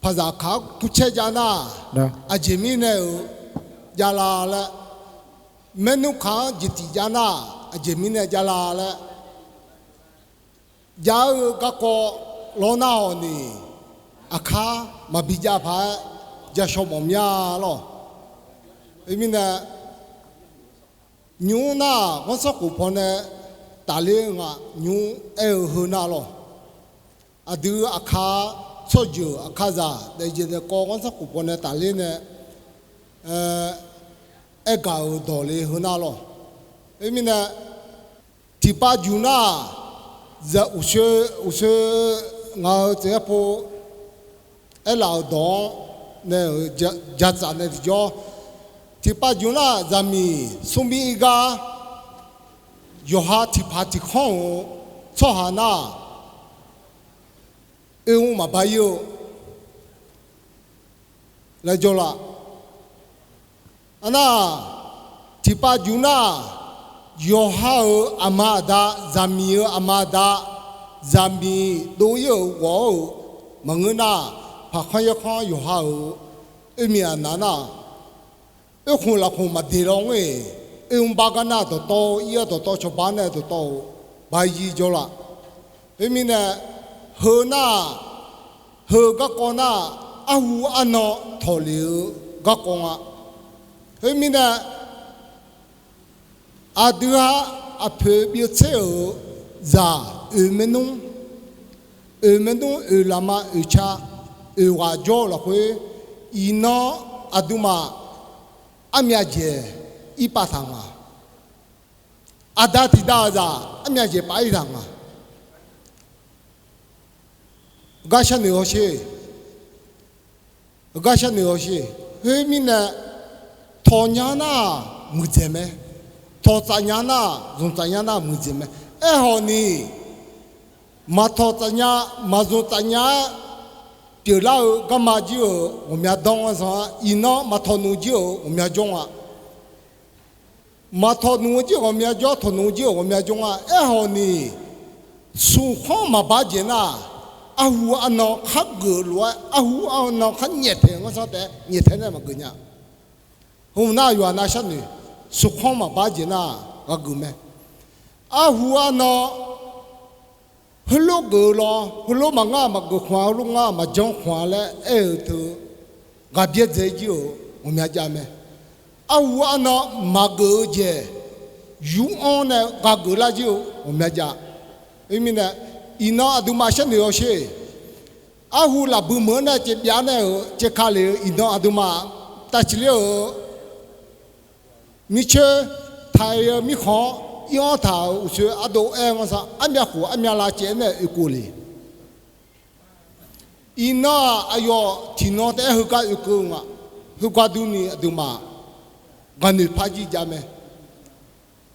Paqzaq kaq-anr kmrcaer jav nar, aqjeq mirnae-euq javlar laer, maernmr kaq-anr jeqtif jav nar, aqjeq mirnae javlar laer, jav-eu garkawv lawr nar-awq ni, aqkar maqbi jav paq-aer ja shaw mawf mir-a lawr. Khoermirnae, nymr nar-aq, ghanrsanrkhof pawnae tafler-eu nga, nymr aer-eu heu nar lawr. Aqdui aqkar tsawrjeuq aqkar zaq daefjeq daefkawv ghanrsanrkhof pawnae tafler nae aer gaq-euq dawq le heu nar lawr. Khoermirnae, tiqpav juq nar-aq, zaq uqshoe, uqshoe ngaq-euq tseq-aer pov aerlaf-euq dawq-anr nae-euq jaqtsaf nae tiqjawr, tiqpav juq nar-aq, zaqmiq smrmir ir gar yawqha tiqpaq tiqkhanr-euq tsawrhaq nar-aq, oermr maqba ir-eu laer jawrlaf. Arnar-aq, tiqpav juq nar-aq, yawqha-euq aqma aqda, zaqmiq-euq aqma aqda, zaqmiq dov ir-euq ghawq-eu maqngeur nar, paqkhanr yarkhanr yawqha-euq oermiq aqnaq nar, oerkhmq lafkhmq maqdeq lawnmr-iq, oermr bar gar nar dawqtawv-eu ir-awr dawqtawv cawba nae dawqtawv-euq ba ir jawrlaf. Khoermirnae, heu nar, heu garkawv nar, arhu arnan tawqlef-eu garkawv nga. Khoermirnae, aqdui-aq, aqpoeq byeuf tser-euq zaq oeq maernmr, oeq maernmr oeq lafma oeq ca oeq ghaq jawr-eu lafkhoer, iqnan aqduimaf armyav jaeq ir pav taq nga. Aqda tiqdav-euq zaq armyav jaeq pav ir taq nga. Heugar sharnoeq hawsher. Heugar sharnoeq hawsher. Khoermirnae, tawq nya nar-aq muiqdzaeq mae. Tawq tsaf nya nar-aq, zmq tsaf nya nar-aq muiqdzaeq mae. Aerkhawf ni, maqtawq tsaf nya, maqzmq tsaf nya-aer pyeuflar-eu garma jir-euq ghawqmya danr-anr zanq-ar. Iqnan maqtawq nmr jir-euq ghawqmya jawr-a. Maqtawq nmr jir-euq ghawqmya jawr, tawq nmr jir-euq ghawqmya jawr-a. Aerkhawf ni, smq khanr maqbar jeq nar, arhu arnan khar geuf lof-aer, arhu arnan khar nyaeftaeq-eu ngar sanr taef-aer nyaeftaeq nae maqgeuf nya. Heu nar yawqha nav sharnoeq, smq khanr maqbar jeq nar, ghaq geuf mae. Arhu arnan heulof geuf-eu lawr, heulof maqngeur-aq maqgeuf khmq-a, heulof ngar-aq maqjanr khmq-a laer aer-eu teu, ghaqbyaer dzae jir-euq ghawqmya jav mae. Arhu arnan maqgeuf-eu jeq, yur-anr nae ghaq geuf lar jir-eu ghawqmya jav. Khoermirnae, iqnan aqduimaf sharnoeq hawsher. Arhu lafbui meuq-anr nae caevbyav nae-euq caevka lef-eu iqnan aqduimaf tavciqler-euq mircoer taq-eu mirkhanq-anr ir-anr taq-euq uqshoe ardov aer-eu ngar sanr armyav khof armyav lav caev-aer nae oekeuv le. Iqnan-aq aqyawf tiqnan taef-aer heugar oekeuv nga. Heugar durni aqduimaf ghaqnoeq par jir jav mae.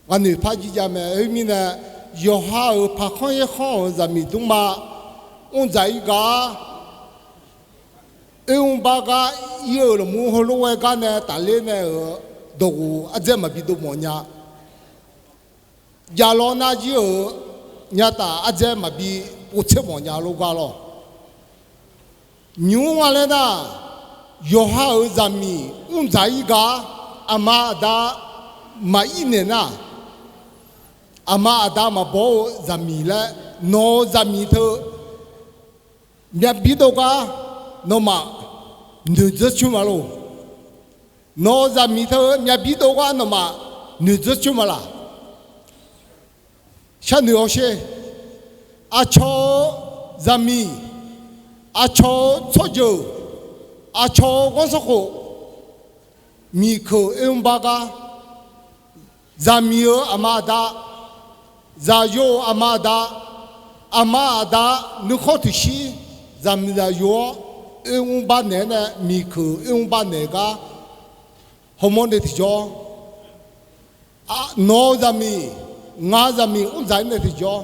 Ghaqnoeq par jir jav mae. Khoermirnae, yawqha-euq paqkhanr yaerkhanr-euq zaqmiq dmrma mrdzaq-ir gar, oermr bar gar, ir-euq lafmur heulof-aer gar nae tafler nae-euq dawqghof ardzaer maqbi dov mawf nya. Javlawr nar jir-euq nyataf ardzaer maqbi povtser mawf nya lof gar lawr. Nymq-mr nga laer nar, yawqha-euq zaqmiq mrdzaq-ir gar, aqma aqda maqir naeq nar, aqma aqda maqbaw-eu zaqmiq laer, nawq-euq zaqmiq teu myavbir dov gar nawmaf noeqdzeur coer ma lor. Nawq-euq zaqmiq teu-eu myavbir dov gar nawmaf noeqdzeur coer ma laq. Sharnoeq hawsher. Aqcawq-eu zaqmiq, aqcawq-eu tsawrjeuq, aqcawq-eu ghanrsanrkhof, miqkeuq oermr bar gar, zaqmiq-euq aqma aqda, zaqyo-euq aqma aqda, aqma aqda nuikhanr tiqshir, zaqmiq zaqyo-anr oermr bar naeq-aer nae miqkeuq oermr bar naeq gar hawmawr nae tiqjawr, nawq-euq zaqmiq, ngaq zaqmiq mrdzaq-ir nae tiqjawr,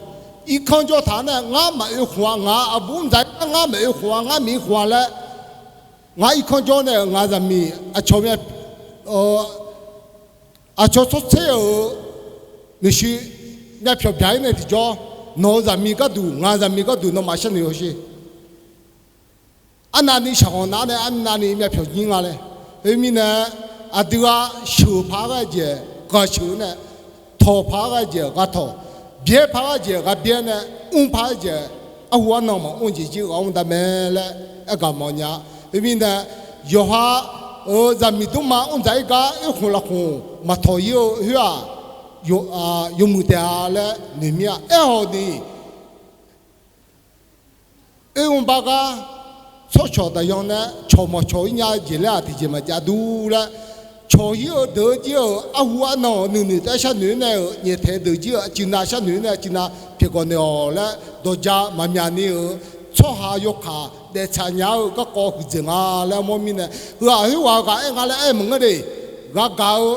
irkanr jawr taq-anr nae ngar maqoe khmq-a, ngaq aqbur mrdzaq-ir gar ngar maqoe khmq-a, ngar miq-ir khmq-a laer, ngar irkanr jawr nae-euq ngaq zaqmiq aqcawq myav aqcawq tsawrtser-euq maeqshi myavpyawq byaq-ir nae tiqjawr, nawq-euq zaqmiq gharduq ngaq zaqmiq gharduq nawmaf sharnoeq hawsher. Arnavni shaqkhanq nav-aer nae arnavni myavpyawq nyir nga laer. Khoermirnae, aqdui-aq sheuq paq-aer ghae jeq ghaq sheuq nae, tawq paq-aer ghae jeq ghaq tawq, byaer paq-aer ghae jeq ghaq byaer nae, mr paq-aer ghae jeq arhu arnan maqmr jeq jir ghaq mr dav mae laer aergaq mawf nya. Khoermirnae, yawqha-euq zaqmiq dmrma mrdzaq-ir gar oerkhmq lafkhmq maqtawq-ir-eu khoer-aq, yawmuiq taef-a laer noeq mir-a. Aerkhawf ni, oermr bar gar tsawrcawq daqyan nae cawq mawq cawq-ir nya jeq laer-aq tiqjeq maqjav dur laer, cawq-ir-eu deuq-eu jir-euq arhu arnan-euq nuinoeq taef-aer sharnoeq-aer nae-euq nyaeftaeq deuq jir-euq aqcuiv nav sharnoeq-aer nae aqcuiv nav pyaeqgawq naeq-awq laer dawqja maqmyaq ni-euq tsawrhaq yawkaq daeftsaq nya-eu garkawv huiqdzaeq nga laer mawr mirnae, heu-aq khoerghaq ghaq aer nga laer aer maqngeur de. Ghaq gaq-eu,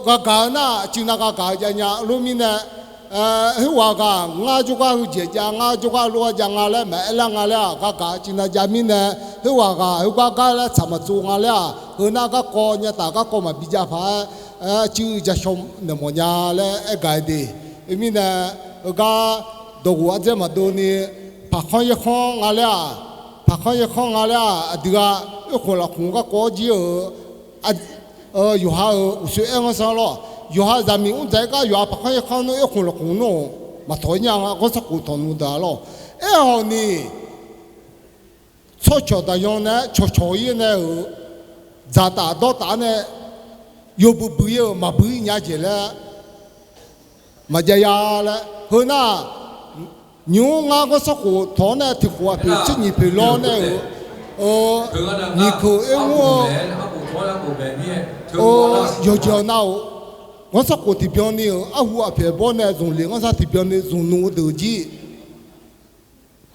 ghaq gaq-eu nar aqcuiv nav ghaq gaq-eu jav nya lof mirnae, khoerghaq ghaq ngar jawrgar heujeq jav, ngar jawrgar lof-aer jav nga laer maqaer lar nga laer-aq, ghaq gaq aqcuiv nav jav mirnae, khoerghaq ghaq heugar gar laer tsaq maqtsov nga laer-aq, heu nar garkawv nyataf garkawv maqbi jav paq-aer, aqcuiv jashawr naeq mawf nya laer aergaq-eu de. Khoermirnae, heugar dawqghof ardzaer maqdov ni, paqkhanr yaerkhanr nga laer-aq, paqkhanr yaerkhanr nga laer-aq, aqdui-aq oerkhmq lafkhmq garkawv jir-euq yawqha-euq uqshoe aer-anr sanr lawr. Yawqha zaqmiq mrdzaq-ir gar yawqha paqkhanr yaerkhanr nmr oerkhmq lafkhmq nmr-euq maqtawq-ir nya nga, ghanrsanrkhof tawq nmr deuq-a lawr. Aerkhawf ni, tsawrcawq daqyan nae-aer cawqcawq-ir nae-euq dzaqtaf dawrtaf-anr nae yawbui bui-ir-euq maqbui-ir nya jeq laer maqjav ya laer. Heu nar, nymq-mr ngar ghanrsanrkhof tawq-anr nae tiq khof aqpoeq tser nyiq poeq lawr nae-euq nyiq keuq oer mr-eu yawqjeq nav-euq ghanrsanrkhof tiqbyan ni-euq arhu aqpoeq aqbawr nae zmqlef ngar sar tiqbyan ni zmq nmr-eu deuq jir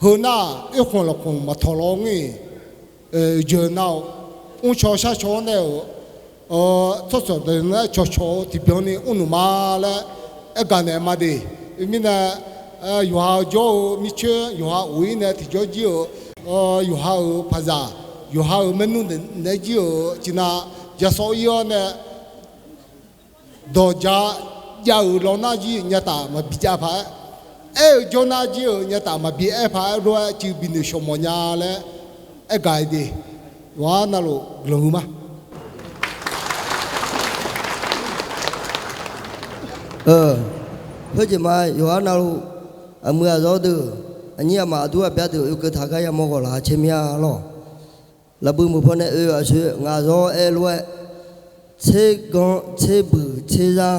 Heu nar-aq, oerkhanq lafkhanq maqtawq law ngir-iq, jeuq nav-awq. Mrcaw sharcaw-anr nae-euq tsawrcawq deuq nae cawqcawq-eu tiqbyan ni mrnuq ma laer aergaq naeq ma de. Mirnae, yawqha-euq jawr-eu mircoer, yawqha of-ir nae tiqjawr jir-euq, yawqha-euq paqzaq, yawqha-euq maernmr naeq-aer jir-euq tiqnav jasawv-ir-awr nae, dawq ja jav-euq law nar jir nyataf maqbi jav paq-aer, aer-eu jawr nar jir-euq nyataf maqbi aer paq-aer lof-aer cuiv binoeq shawq mawf nya laer aergaq-i de. Yawqha navluf guiqlanq huiq ma. Khoerjeq ma, yawqha navluf aqmuiq aqzawr deuq, aqnyir aqmaf aqdur aqbyar deuq oekeuv taq gar yamawr ghawq laqkhaq caer mir-a lawq. Lafbui meuq pawnae oe-eu aqsoeq ngaq zawr aer lof-aer, tsergan tserbuiq tserzar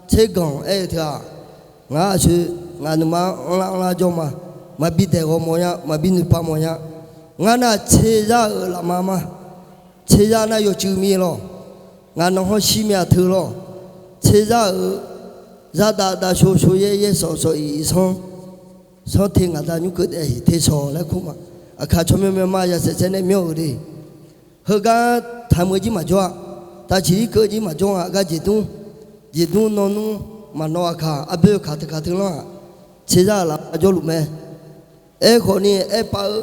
tserganq aer-eu teu-aq, ngar aqsoeq ngaq nuima-anr anrlar anrlar jawr ma. Maqbi daeq ghawq mawf nya, maqbi noeqpav mawf nya. Ngar nar tserzar-euq lafma ma. Tserzar nar yawcuiv mir lawq. Ngaq nanqhawr shir myav teu lawq. Tserzar-euq zardav davsho sho yaer yaer sawf sawf iq iq sanr, sanr te ngaq da nymr keuv daef hiq te shawq laer kur ma. Aqkaq tsawrmyanr myanr ma ya saef saer nae myanr-euq de. Heugar taqmuiq jir maqjawr-a. Tavciq irkeuv jir maqjawr-a. Gar jeqdmr, jeqdmr nawr nmr maqnawv aqkaq arboer kaq teu kaq teu lanr-aq, tserzar-euq lafma jawrluf mae. Aerkhawf ni aerpav-eu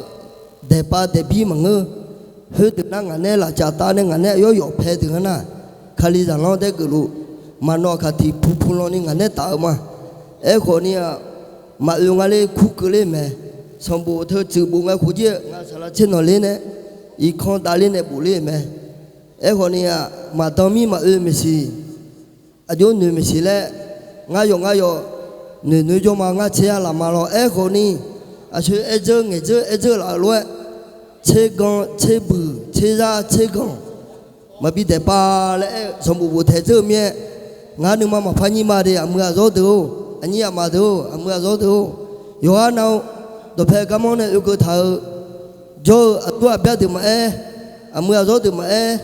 daeqpav daeqbir maqngeur. Khoerdeuq nar ngaq nae lafcaf tav nae ngaq nae aqyawf yawf pae deuq-anr nar, Kalizaq lanr daer geufluf maqnawv aqkaq tiq pu pu lan ni ngaq nae taf-eu ma. Aerkhawf ni-aq, maqoe nga ler kur keuv ler mae. Sanqbof teu tsuif bof ngae khof jir-eu ngaq saqlaq tser nawq ler nae, iqkan davler nae bof ler-euq mae. Aerkhawf ni-aq, maqdan mir maqoe maeqsiq, aqjox noeq maeqsiq laer, ngar yawf ngar yawf noeq noeq jawr ma. Ngar tser-a lafma lawr. Aerkhawf ni, aqsoeq aerdzeur ngaeqdzeur aerdzeur laf-euq lof-aer, tsergan tserbuiq tserzar tserganq maqbi daeqpav laer aer-eu sanqbof bof taeq dzeur-eu mir-aer, ngar nuima maqpar nyir ma de. Aqmuiq aqzawr deuq-or, aqnyir aqmaf deuq-or, aqmuiq aqzawr deuq-or, yawqha nav-eu dawqpae garmanr nae oekeuv taq-eu jawr-eu aqdur aqbyar deuq maqaer, aqmuiq aqzawr deuq maqaer,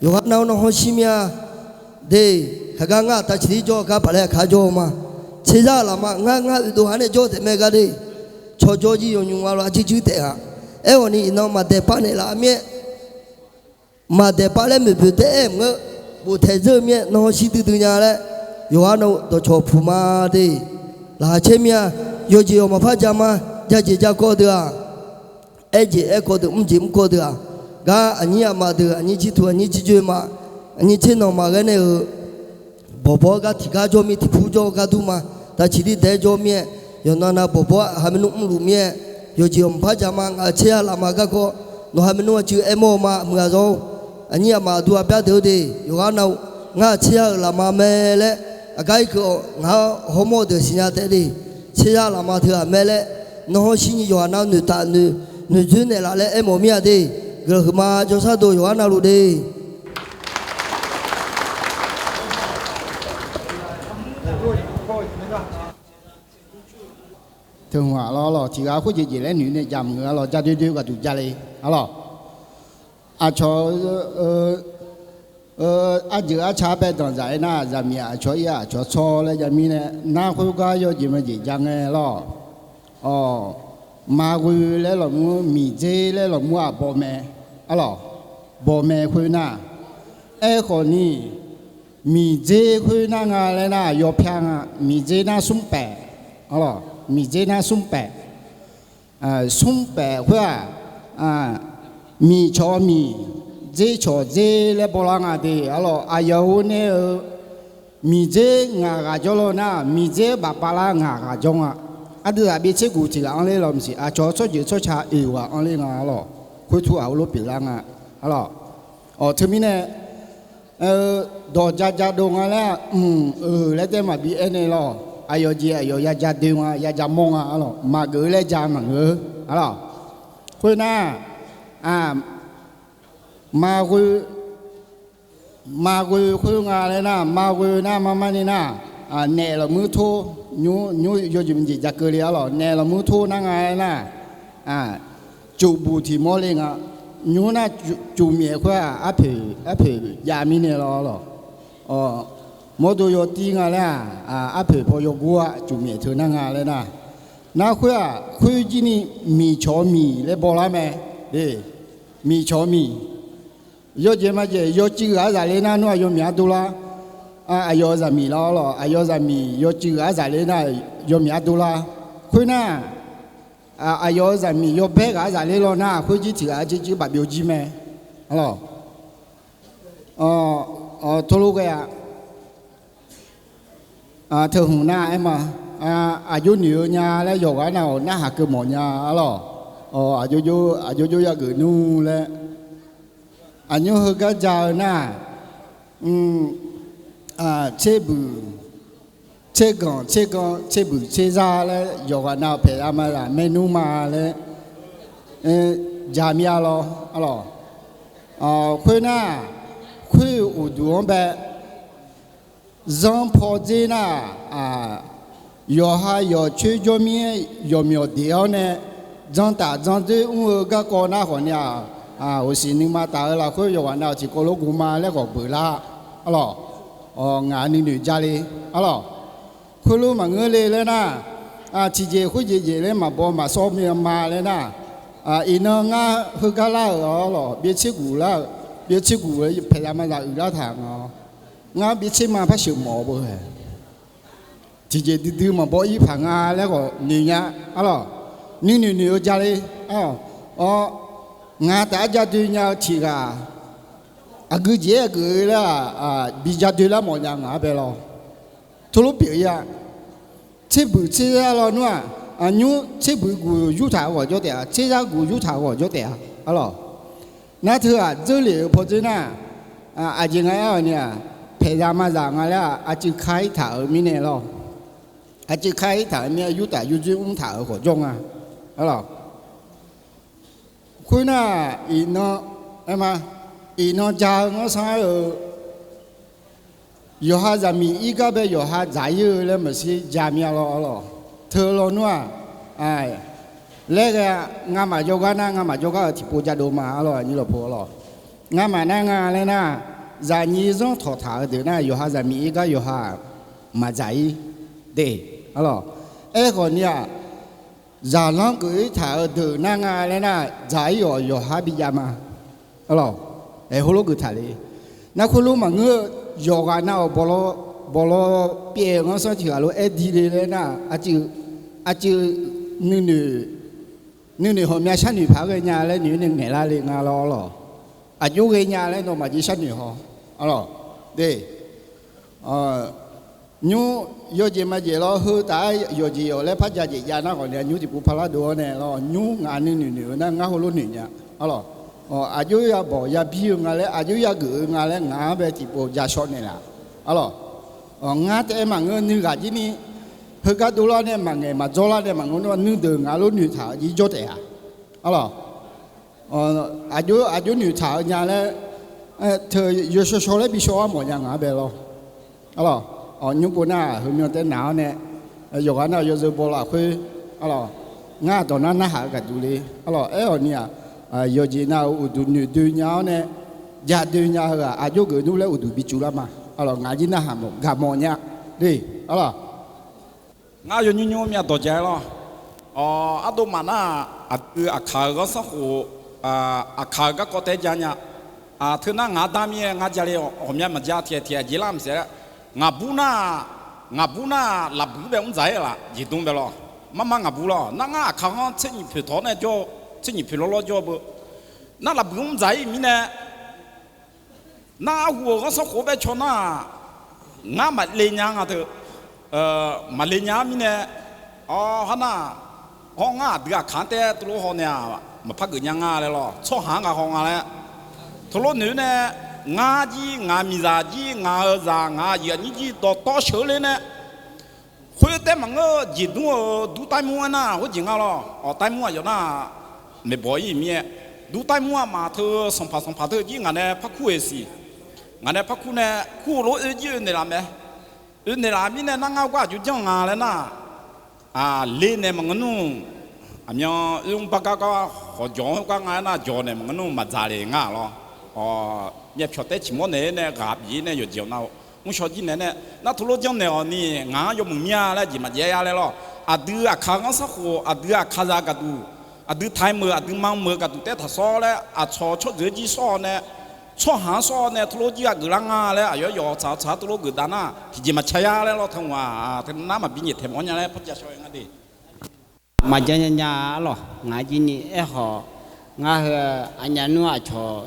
yawqha nav-eu nanqhawr shir myav de. Heugar ngar aqtav ciqlir jawr-eu gar paq laer aqkar jawr-eu ma. Tserzar-euq lafma ngar ngar oedov ha nae jawr taef mae gar de. Cawqjawr jir yawnymr ma lawr arcuir juir taef-a. Aerkhawf ni iqnan maqdaeqpav naeqlaf mir-aer, maqdaeqpav laer moeqboeq taef-aer maqngeur, bof taeq dzeur-eu mir-aer nanqhawr shir duidui nya laer, yawqha nav-eu dawqcawq puq ma de. Laqkhaq caer mir-a. Yawqjeq yawq maqpar ja ma. Jajeq ja kawv deuq-aq, aerjeq aer kawv deuq, mrjeq mr kawv deuq-aq, gar aqnyir aqmaf deuq aqnyir cirtuq aqnyir cirjoe ma, aqnyir tser nawq maqghae nae-euq bawqbawr gar tiqgar jawr mir, tiqpur jawr-eu gar dur ma. Tavciqlir daeq-aer jawr mir-aer, yawqnan nav bawqbawr ha maernmr mrluf mir-aer, yawqjeq yawq maqpar ja ma. Ngaq-euq tser-a lafma garkawv nawq ha maernmr aqcuiv aermawr-eu ma. Aqmuiq aqzawr-or, aqnyir aqmaf aqdur aqbyar deuq-or de. Yawqha nav-eu ngar tser-a-euq lafma mae laer aqgar irkeuv-awq. Ngaq-anr hawmawr-eu deuq siqnya taef de. Tser-a lafma teu-aq mae laer, nanqhawr shir nyi yawqha nav-eu noeqtaf noeq noeqdzoer naeqlaf laer aermawf mir-a de. Guiqlanq huiqma jawrsar deuq yawqha navluf de. Teu hmq-aq lawr lawr tiq ghaq khoerjeq jeq laer noeq nae jaq maqngeur-a lawr, ja doe doe ghaq duq ja le-a lawr. Aqcawq-eu arjeuq arca bae danqdzaq-aer nar, zaqmiq aqcawq ir-aq aqcawq tsawr laer jav mirnae, nar khoergar yawjeq maqjeq ja ngae lawr. Awq, maqghoe laer lawqmur, miqdzer laer lawqmur-aq bawmae, a lawq, bawmae khoer nar, aerkhawf ni, miqdzer khoer nar nga laer nar yawpyar nga. Miqdzer nar smr paef, a lawq, miqdzer nar smr paef. Smr paef khoer-aq, miq cawq miq, dzer cawq dzer laer bawlar nga de. A lawq, aqyawf-or nae-eu miqdzer ngaq ghaq jawr law nar, miqdzer bafpav lar ngaq ghaq jawr nga. Aqdui aqbi tser guq tiq ghaq anr ler law maqsiq, aqcawq tsawrjeuq tsawrca oeq ghaq anr ler nga, a lawq, khoertur ghaq heulof pyeuflar nga, a lawq. Awq, teumirnae dawq ja ja dov nga laer, mq, euq laer taef maqbi aernaeq lawq. Aqyawf jeq aqyawf ya ja doe nga, ya ja mawr nga, a lawq, maqgeuf laer ja maqngeur, a lawq. Khoernar, maqghoe, maqghoe khoer nga laer nar, maqghoe nar marmar ni nar, naef lawqmur tor, nymr nymr yawjeq maqjeq ja keuvle, a lawq, naef lawqmur tor nar nga laer nar, cufbuq tiq mawr le nga. Nymr nar cufmyaef khoer-aq, arpoeq arpoeq jav mirnae lawr lawq. Mawrdo yawtir nga laer-aq, arpoeq paw yawgur-a, cufmyaef teu nar nga laer nar, Nar khoer-aq, khoer jir ni miqcawq-eu miq laer bawlar mae. Miqcawq-eu miq. Yawjeq majeq yawcuiv ghaq-aer zaf ler nar nawr-aq yawmiq ardov lar. Aqyawf-eu zaqmiq lawr lawq, aqyawf-eu zaqmiq yawcuiv ghaq-aer zaf ler nar yawmiq ardov lar. Khoernar, aqyawf-eu zaqmiq yawbaer ghaq-aer zaf ler lawr nar, khoer jir tiq ghaq-aer jir jir baf byov jir mae. Arlawq, tov lof ghae-a. Teu hmq nar aer ma, aqjox noeq-eu nya laer yawqghaq nav-awq narhaq keuv mawf nya arlawq. Aqjox jox, aqjox jox yageuf nmr laer, aqnymr heugar ja-eu nar, tserbuq, tserganq, tserganq, tserbuq, tserzar laer yawqghaq nav-awq paeqza mazaq maernmr ma laer ja mir-a lawr arlawq. Khoernar, khoer-eu uqduq-anr bae zanr paw dzer nar, yawqha yawqcoer jawrmir-aer yawqmyawq deq-awr nae, dzantaf dzanrdzoer mr-eu garkawv nar khawf ni-aq, ghofsiq nuima taf-eu lafkhoer yawqghaq nav-awq tiqkawv lof guvma laer khawf beuq lar arlawq. Ngaq nuinoeq ja le arlawq. Khoerlof maqngeur le laer nar, tiqjeq khoerjeq jeq laer maqbaw maqsawr mir-a ma laer nar, iqnan ngar heugar lar-euq arlawq, byav tser guq lar-euq, byav tser guq paeqza mazaq uiqlar taq nga. Ngar byav tser ma par sheuq mawf-eu beu-ae, tiqjeq duidui maqbaw ir paq nga laer khawf noeq nya arlawq. Nuinoeq noeq-eu ja le. Awr, ngaq taf-aer ja doe nya-eu tiq ghaq aqgeu jeq-aer geuf-eu laer-aq, bi ja doe lar mawf nya ngaq-anr bae lawr. Teulof pyeuf-ir-a. Tserbuq tserzar lawnmr-aq, aqnymr tserbuq guq yurtaq-eu ghawqjawr taef-a, tserzar guq yurtaq-eu ghawqjawr taef-a arlawq. Nar teu-aq dzeurlef-euq pawdzer nar, aqjeq nga aer-awq ni-aq, paeqza mazaq nga laer-aq, aqcuiv kar-ir taq-euq mirnae lawr. Aqcuiv kar-ir taq-euq mirnae yurtaf yurdzoer mr taq-euq khawf jawr nga arlawq. Khoernar, iqnan, aer ma, iqnan ja-eu nganr sanr-aer-eu yawqha zaqmiq ir gar bae yawqha dzaq-ir-eu laer maqshir ja mir-a lawr arlawq. Teu lawnmr-aq, laer ghae-a, ngamaf jawrgar nar ngamaf jawrgar-euq tiqpov ja dov ma arlawq, aqnyir lawqpov arlawq. Ngamaf nar nga laer nar, zaqnyiq zanr tawqtaq-eu deuq nar yawqha zaqmiq ir gar yawqha maqdzaq-ir de arlawq. Aerkhawf ni-aq, zaqlanr geuf-ir taq-euq deuq nar nga laer nar, dzaq-ir-awq yawqha bi jav ma arlawq. Aer heulof geuf taq le. Nar khoerlof maqngeur-eu yawqghaq nav-awq bawqlaw, bawqlaw pyaev-eu nganr sanr tiq ghaq lof-aer di le laer nar, aqcuiv, aqcuiv nuinoeq, nuinoeq hawqmya sharnoeq paq-aer ghae nya laer noeq-aer nae ngaeqlar le nga lawr arlawq. Aqjox ghae nya laer nawmaf jeq sharnoeq haw arlawq. De, nymr yawjeq majeq lawr heu taf-aer yawqjeq yawq laer par ja jeq jav nar khawf ni-a, nymr tiqpov parlar dov-awr nae lawr, nymr ngaq nuinoeq noeq-eu nar ngar heulof noeq nya arlawq. Aqjox ya bawq ya bir-eu nga laer, aqjox ya geuf-eu nga laer ngaq-anr bae tiqpov ja shawr naeqlaf arlawq. Ngar taef-aer maqngeur nuighaq jir ni, heugar dovlar nae maqngaeq maqdzawrlar nae maqngeur nar nuideuq ngaq lof noeqtaq-eu jir jawr taef-a arlawq. Aqjox aqjox noeqtaq-eu nya laer, teu yawshawr shawr laer bi shawr-ar mawf nya ngaq-anr bae lawr arlawq. Nymr pov nar heumyan tae naq-awr nae, yawqghaq nar yawzeu baw lafkhoer arlawq, ngar dawq nar narhaq-eu gaqduq le arlawq. Aer-awq ni-aq, yawqjeq nav-euq uqduq noeqdoe nya-awr nae, jadoe nya-eu ghaq aqjox geuf nmr laer uqduq bi cuvlar ma arlawq. Ngaq jir narhaq mawf gaq mawf nya le arlawq. Ngar yawnymr nymr myav dawq ja-aer lawr. Ardov maf nar, aqdui aqkaq-euq ghanrsanrkhof, aqkaq-euq garkawv tae-aer ja nya. Teu nar ngaq-anr dar mir-aer ngar ja le, ghawqmya maqja tiq ghaq tiq ghaq jeq lar maqsiq-a. Ngaqbur nar, ngaqbur nar lafbuiq bae mr dzaq-ir laf jeqdm bae lawr. Marmar ngaqbur lawr. Nar ngar aqkaq-anr tser nyiq poeq tawq nae jawr, tser nyiq poeq lawrlawr jawr beu. Nar lafbuiq mr dzaq-ir mirnae, nar arhu-euq ghanrsanrkhof bae caw nar, ngar maqle nya nga teu, maqle nya-ar mirnae, awr, har nar, hawr ngar aqdui aqkaq-anr tae-aer teulof haw nae-aq, maqpar geuf nya nga laer lawr, tsawrhaq-anr nga haw nga laer. Teulof noeq-eu nae, ngar jir, ngaq miqzaq jir, ngaq-euq zaq, ngaq-euq aqyuif aqnyir jir dawqtawv sheuq-eu le nae, khoertaev maqngeur-eu jeqdmr-euq dur taimur-aer nar, khoerjeq nga lawr, awq taimur aqyawf nar, maeqbawq-ir mirnae, dur taimur-aq maf teu sanqpaq sanqpaq teu jir ngaq nae par kur-eq siq. Ngaq nae par kur nae kur-eu lof-aer oe jir oe naeqlaf mae. Oe naeqlaf mirnae nar ngar gar aqjox janr nga laer nar, le naeq maqngeur nmr. Aqmyan oermr bar gar gar khawqjawq-anr gar nga aer nar, jawq naeq maqngeur nmr maqdzaq le ngar lawr. Myavpyawq taef ciqmawr naeq-aer nae ghaq bif-ir nae yawqjeq-awq nar-eu mr shaw jir naeq nae, nar teulof janr naeq-awq ni ngaq-anr yawmuiq mir-a laer jeq maqjav-aer ya laer lawr. Aqdui aqkaq ghanr sarkhof, aqdui aqkaqzaq gaqduq, aqdui taq-aer meuq, aqdui ma meuq gaqduq taef-aer taqsawr laer, aqcawq tsawrjeuq-anr jir sawr-awr nae, tsawrhaq-anr sawr-awr nae, teulof jir aqgeuf lar nga laer, aqyawf yawf tsaq-awr tsaq-awr teulof geuf dav nar, tiqjeq maqca ya laer lawr, teu ngaq, teu nar maqbi nyaef taeq mawf-awr nya laer par ja shaw-aer nga de. Maqja nya nya arlawq, ngaq jir ni aerkhawf, ngar heu aqnyaf nmr aqcawq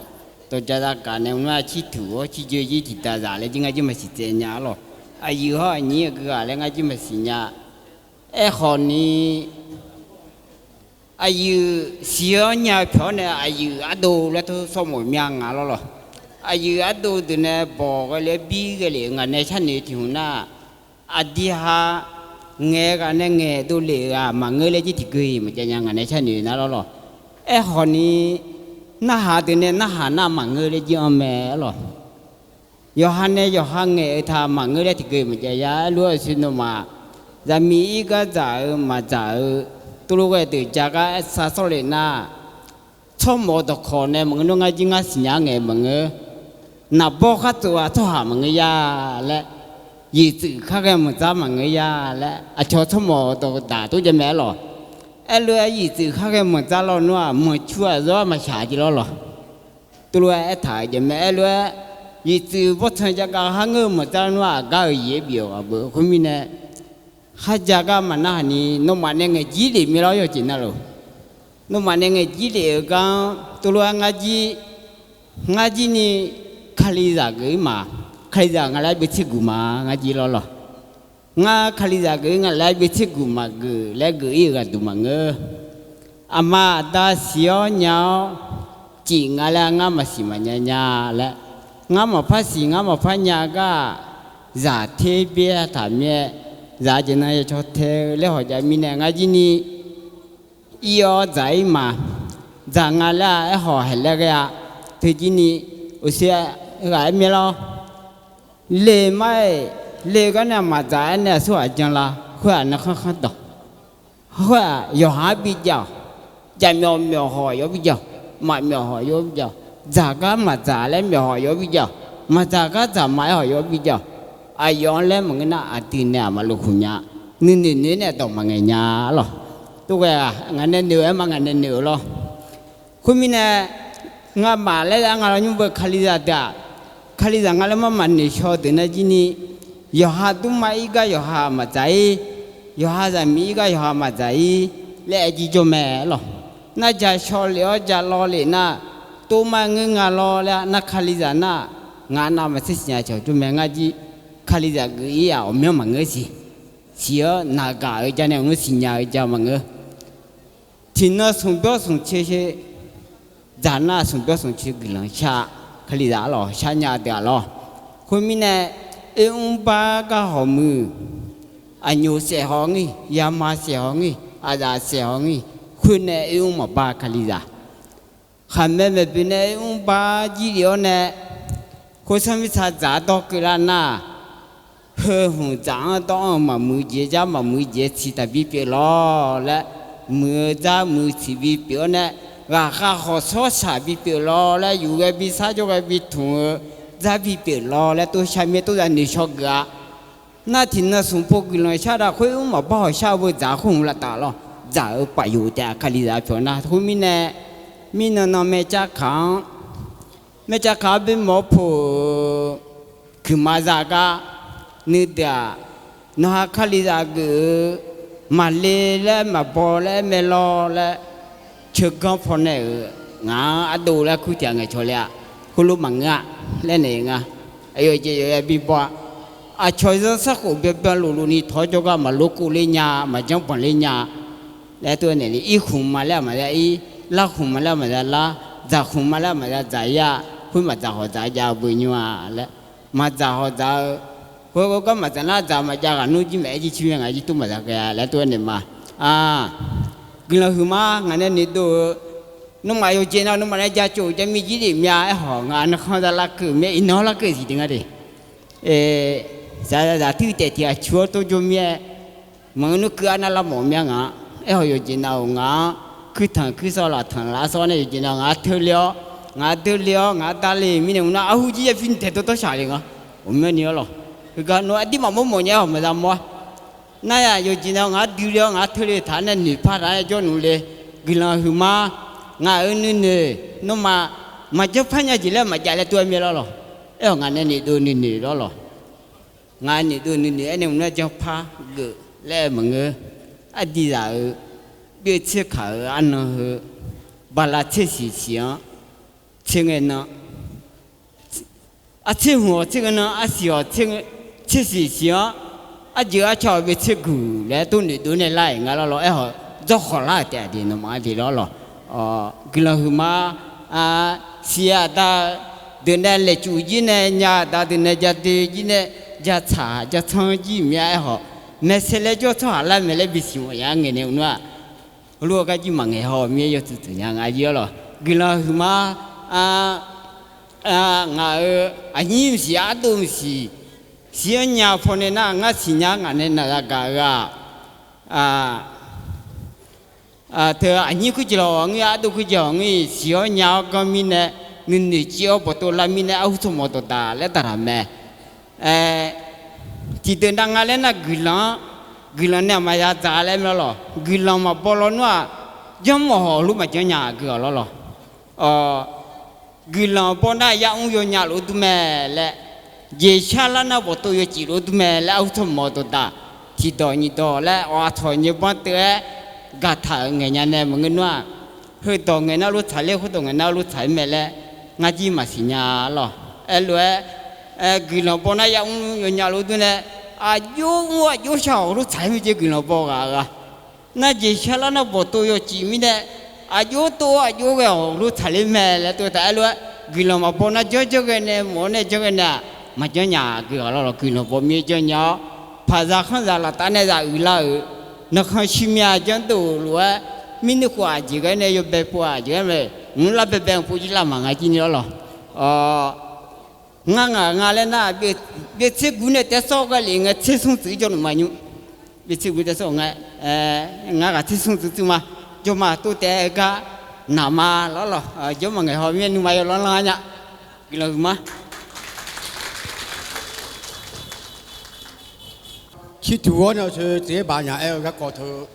dawqja zagaq nae mr-aer cirtuq-awr cirjeuq jir tiqdaq zaq laer jir ngar jir maqsiq tsaev nya arlawq. Aqyuif hawr aqnyir aqgeu ghaq laer ngar jir maqsiq nya. Aerkhawf ni, aqyuif siq-awr nya-eu pyawq-awr nae aqyuif ardov laer tov sawr mawf mya nga lawr lawq. Aqyuif ardov deuq nae bawq ghae le-awr bir ghae lef-eu ngaq nae sharnoeq tiq hmq nar, aqdui ha ngaeq ghaq nae ngaeq dovlef-euq-aq maqngeur laer jir tiqgeu-iq maqjav nya ngaq nae sharnoeq nar lawr lawq. Aerkhawf ni, narhaq deuq nae narhaq nar maqngeur laer jir anr mae arlawq. Yawqha nae yawqha ngaeq-eu taq maqngeur laer tiqgeu-iq maqjav ya. Aerlof-aer aqsur nawmaf, zaqmiq irgar dzaq-eu maqdzaq-eu, teulof ghae deuq ja gar aer sar sawr lef nar, tsawrmawf dawqkawq nae maqngeur nawr ngar jir ngar siqnya ngaeq maqngeur. Naqbawr khar tsov-a tsawrhaq maqngeur ya laer, yifcuf khar ghae manq dzar maqngeur ya laer aqcawq tsawrmawf dawqdaq tov jav mae arlawq. Aerlof-aer yifcuf khar ghae manq dzar lawr nawr-aq manqcu-aq zawr-aer maqshaq jeq lawr lawq. Teulof-aer aertaq-euq jeq mae aerlof-aer, yifcuf bawrtsanq jav gar khar ngeur-eu manq dzar nawr-aq gar-euq yif-aer bif-awq ghaq beu khoermirnae, kharja gar maqnarhaq ni nawmaf nae ngaeq jir lef mae lawr yawqjeq navluf. Nawmaf nae ngaeq jir lef-euq gar-anr teulof-aer ngar jir, ngar jir ni kalizaq geuf-ir ma. Kalizaq nga laer beu tserguq ma ngar jir lawr lawq. Ngar kalizaq geuf-ir nga laer beu tserguq maqgeuf laer geuf-ir-euq ghaqduq maqngeur. Aqma aqda siq-awr nya-awr cif nga laer ngar maqsiq maqnya nya laer, ngar maqpar siq ngar maqpar nya gar-aq, zaq ter byaer taq mir-aer, zaq jeq nan ya caw tae-eu laer hawq jav mirnae ngar jir ni ir-awr dzaq-ir ma. Dzaq nga laer-aq aerkhawf haeq laer ghae-a. Teujir ni uqshoe ghaq-aer mae lawr. Le mar-iq, le gar nae maqdzaq-aer nae aqsurghaq jan la. Khoer-aq nae khanrkhanr dawq. Khoer-aq yawqha-anr bijav-awq. Jaqmyawf myawf hawq yawf-anr bijav-awq. Maqmyawf hawq yawf-anr bijav-awq. Dzaq gar maqdzaq laer myawf hawq yawf-anr bijav-awq. Maqdzaq gar dzaq ma-aer hawq yawf-anr bijav-awq. Aqyawf-anr laer maqngeur nar aqdui nae aqma lofkhof nya. Nuinoeq noeq-aer nae dawq maqngaeq nya lawq. Tov ghae-aq ngaq nae noeq-aer ma ngaq nae noeq-eu lawr. Khoermirnae, ngamaf laer-aer nga lawnymr beu kalizaq deuq-aq, kalizaq nga laer mar maqnoeq shaw deuq nar jir ni, yawqha durmar ir gar yawqha maqdzaq-ir, yawqha zaqmiq ir gar yawqha maqdzaq-ir laer aer jir jawr mae lawq. Nar ja shaw lef-awr ja lawv lef nar, tov mar ngeur nga lawr laer nar kalizaq nar, ngaq nav maqtser siqnya cawq jawr mae ngar jir. Kalizaq geuf-ir-aq ghawqmyanr maqngeur siq. Siq-awr naqgaq-eu ja nae maqngeur siqnya-eu ja maqngeur. Tiqnan smq bawr smq coer, dzaq nar smq bawr smq coer guiqlanq shar, kalizaq arlawq sharnya deuq-aq lawr. Khoermirnae, oermr bar gar hawq muiq, aqnyoq saef hawq ngir, yama saef hawq ngir, aqzaf saef hawq ngir, khoernae oermr maqbar kalizaq. Khaqmae maeqboeq nae oermr bar jir lef-awr nae, khoersanr mirtsaq dzaq-anr dawr keuvlar nar, heu hmq dzaq-anr dawr-anr-eu maqmuiq jeq jar maqmuiq jeq ciq taq bipyeuf lawr laer, muiq-eu dzar muiq ciq bipyeuf-awr nae, ghaqkhav khawqshawr shaq bipyeuf lawr laer, yuf ghae bi sar jawr ghae bi tmq-eu dzar bipyeuf lawr laer tov shar mir-aer tov zaq noeqshaw geuf-a. Nar tiqnan smq pov guiqlanq shar dav khoer mr maqbar hawq shar-eu beu dzaq khoer hmq lavtaf lawr. Dzaq-eu paf yuf taef-a kalizaq pyawq nar khoermirnae, mirnan nan maercav kaq-anr, maercav kaq-anr bymawr pov-eu kuiqma za gar nuideuq-aq, nawqha kalizaq geuf-eu maqle laer maqbaw laer mae lawr laer, ceuganr pawnae-euq ngaq-anr ardov laer kur tiq ghaq ngaeqcawq le-a. Khoerlof maqngeur-a laer naeq nga. Aqyawf jeq yawqya bibaw-a. Aqcawq zanrsanrkhof byanbyan lofluf ni tawq-awr jawrgar maqlor kov ler nya, maqjanr banq ler nya laer tov-aer naeq le. Ir khmq ma laer maqza ir, lar khmq ma laer maqza lar, dzaq khmq ma laer maqza dzaq ir-a. Khoer maqdzaq hawq dzaq jav-eu beu nymr-a laer, maqdzaq hawq dzaq-eu, khoergar maqdzaq nar dzaq maqjav ghaq nmr jir maeq-aer jir cir mae ngaq jir tov maqza ghae-a laer tov-aer naeq ma. Guiqlanq huiqma ngaq nae noeqdov-eu, nawmaf yawqjeq nav nawmaf nae jacov-euq jaqmir jir lef mya aer hawq ngaq nuikhanr za larkeuv mya iqnan larkeuv siq de ngar de. Saqzaq zaq tuir taef tiq ghaq cu-awr tov jawr mir-aer, maqngeur nmr keuv arnav lavmawf mya ngaq-anr. Aer hawq yawqjeq nav-euq ngaq-anr kuirtanq kuirsawr laftanq lavsawr nae yawqjeq nav ngaq-anr teule-awr, ngaq-anr teule-awr ngaq-anr darle mirnae mr nar arhu jir yabi ni taeqdawr dawrshaq le nga. Ghawqmyanrni-awr lawq. Heugar nawr aqdir maqmawr mawf nya-aer hawq maqza mawr-a. Nar-aq, yawqjeq nae ngaq-anr dui le-awr ngaq-anr teu le taq-anr nae noeqpar taq-anr nae jawrluf le. Guiqlanq huiqma, ngaq-euq nuinoeq, nawmaf maqjanr par nya jeq laer maqjav laer tov-aer mir-aer lawrlawq. Aerkhawf ngaq nae noeqdov nuinoeq lawrlawq. Ngaq noeqdov nuinoeq aernaeq mq nar janr par geuf laer maqngeur. Ardiqzaq-euq byoe tser kaq-euq arnan heu, bala tser siq siq-anr, tser ngae nan, artser hmq-awq tser ngae nan, arsiq-awq tser siq siq-anr, arjeuq arca-awq byoe tser guq laer tov noeqdov nae lar-iq nga lawrlawq. Aerkhawf dzawrkhawf lar-euq taef-aq de nawmaf-anr de lawrlawq. Guiqlanq huiqma, siq-eu aqda deuq nae laeqcuf jir nae, nya aqda deuq nae ja doe jir nae, ja tsaq ja tsanr jir mir-a. Aerkhawf maeqsaeq laer jawr tsawrhaq lar maeq laer bisiq mawf ya ngaeq nae mq nar-aq, heulof-aer gar jir maqngaeq haw mir-aer yawtsuf tsuf nya nga jir-awr lawq. Guiqlanq huiqma, ngaq-euq aqnyir maqsiq ardov maqsiq, siq-anr nya paw nae nar ngar siqnya ngaq nae naq zagaq-eu-aq, teu aqnyir kuirjeq lawq ngir, ardov kuirjeq lawq ngir, siq-awr nya-awr ganr mirnae, nuinoeq civ-awr bawqtov lar mirnae, arhu tsawrmawf dawqdaq laer daqtaq mae. Tiqdeuq nav nga laer nar guiqlanq-anr, guiqlanq nae aqma ya dzaq laer mae lawq. Guiqlanq maqbaw lawnmr-aq, janrmawf hawq lof maqjanr nya aqgeu-awq lawrlawq. Guiqlanq baw nar yamr yawnya lof dur mae laer, jeqshar lar nar bawqtov yawcif lof dur mae laer, arhu tsawrmawf dawqdaq tiqdawq nyiqdawq laer awq-a tawq nyae banr teuv-aer gaqtaq-euq ngaeq nya nae maqngeur nar-aq, heudawq ngaeq nar lof tsaqler, khoerdawq ngaeq nar lof tsaq-ir mae laer ngar jir maqsiq nya lawq. Aerlof-aer, guiqlanq baw nar yamr yawnya lof dur nae, aqjox mr aqjox shar-awq lof tsaq-ir mae jeq guiqlanq baw ghaq ghaq. Nar jeqshar lar nar bawqtov yawcif mirnae, aqjox tov-awr aqjox ghae-awq lof tsaqler mae laer tov taq-aer lof-aer, guiqlanq maqbaw nar janr janr ghae nae mawf-awr nae janr ghae nae-aq, maqjanr nya aqgeu-awq lawrlawq. Guiqlanq baw mir-aer janr nya-awr, paqzaq khanrzaq laftav nae zaq uiqlar-euq, nanqkhan shirmya janrdov lof-aer, mirnuir khof aqjeq ghae nae yawbae pov aqjeq ghae mae, mq lar baebae-anr pov jir lar maq nga jir ni lawrlawq. Ngar ngaq nga laer nar, byaev tser guv nae taef sawr ghae lef ngae tser smr tsuif jawrluf ma nymr. Byaev tser guv taef sawr ngae, ngar ghaq tser smr tsuif tsuif ma, jawr ma tov taef-aer gar naq ma lawrlawq. Jawr maqngaeq haw mir-aer nuima yawlanr lanr-ar nya. Guiqlanq huiqma. Cirtuq-awr nae teu tsaev-aer baq nya aer-eu garkawv teu,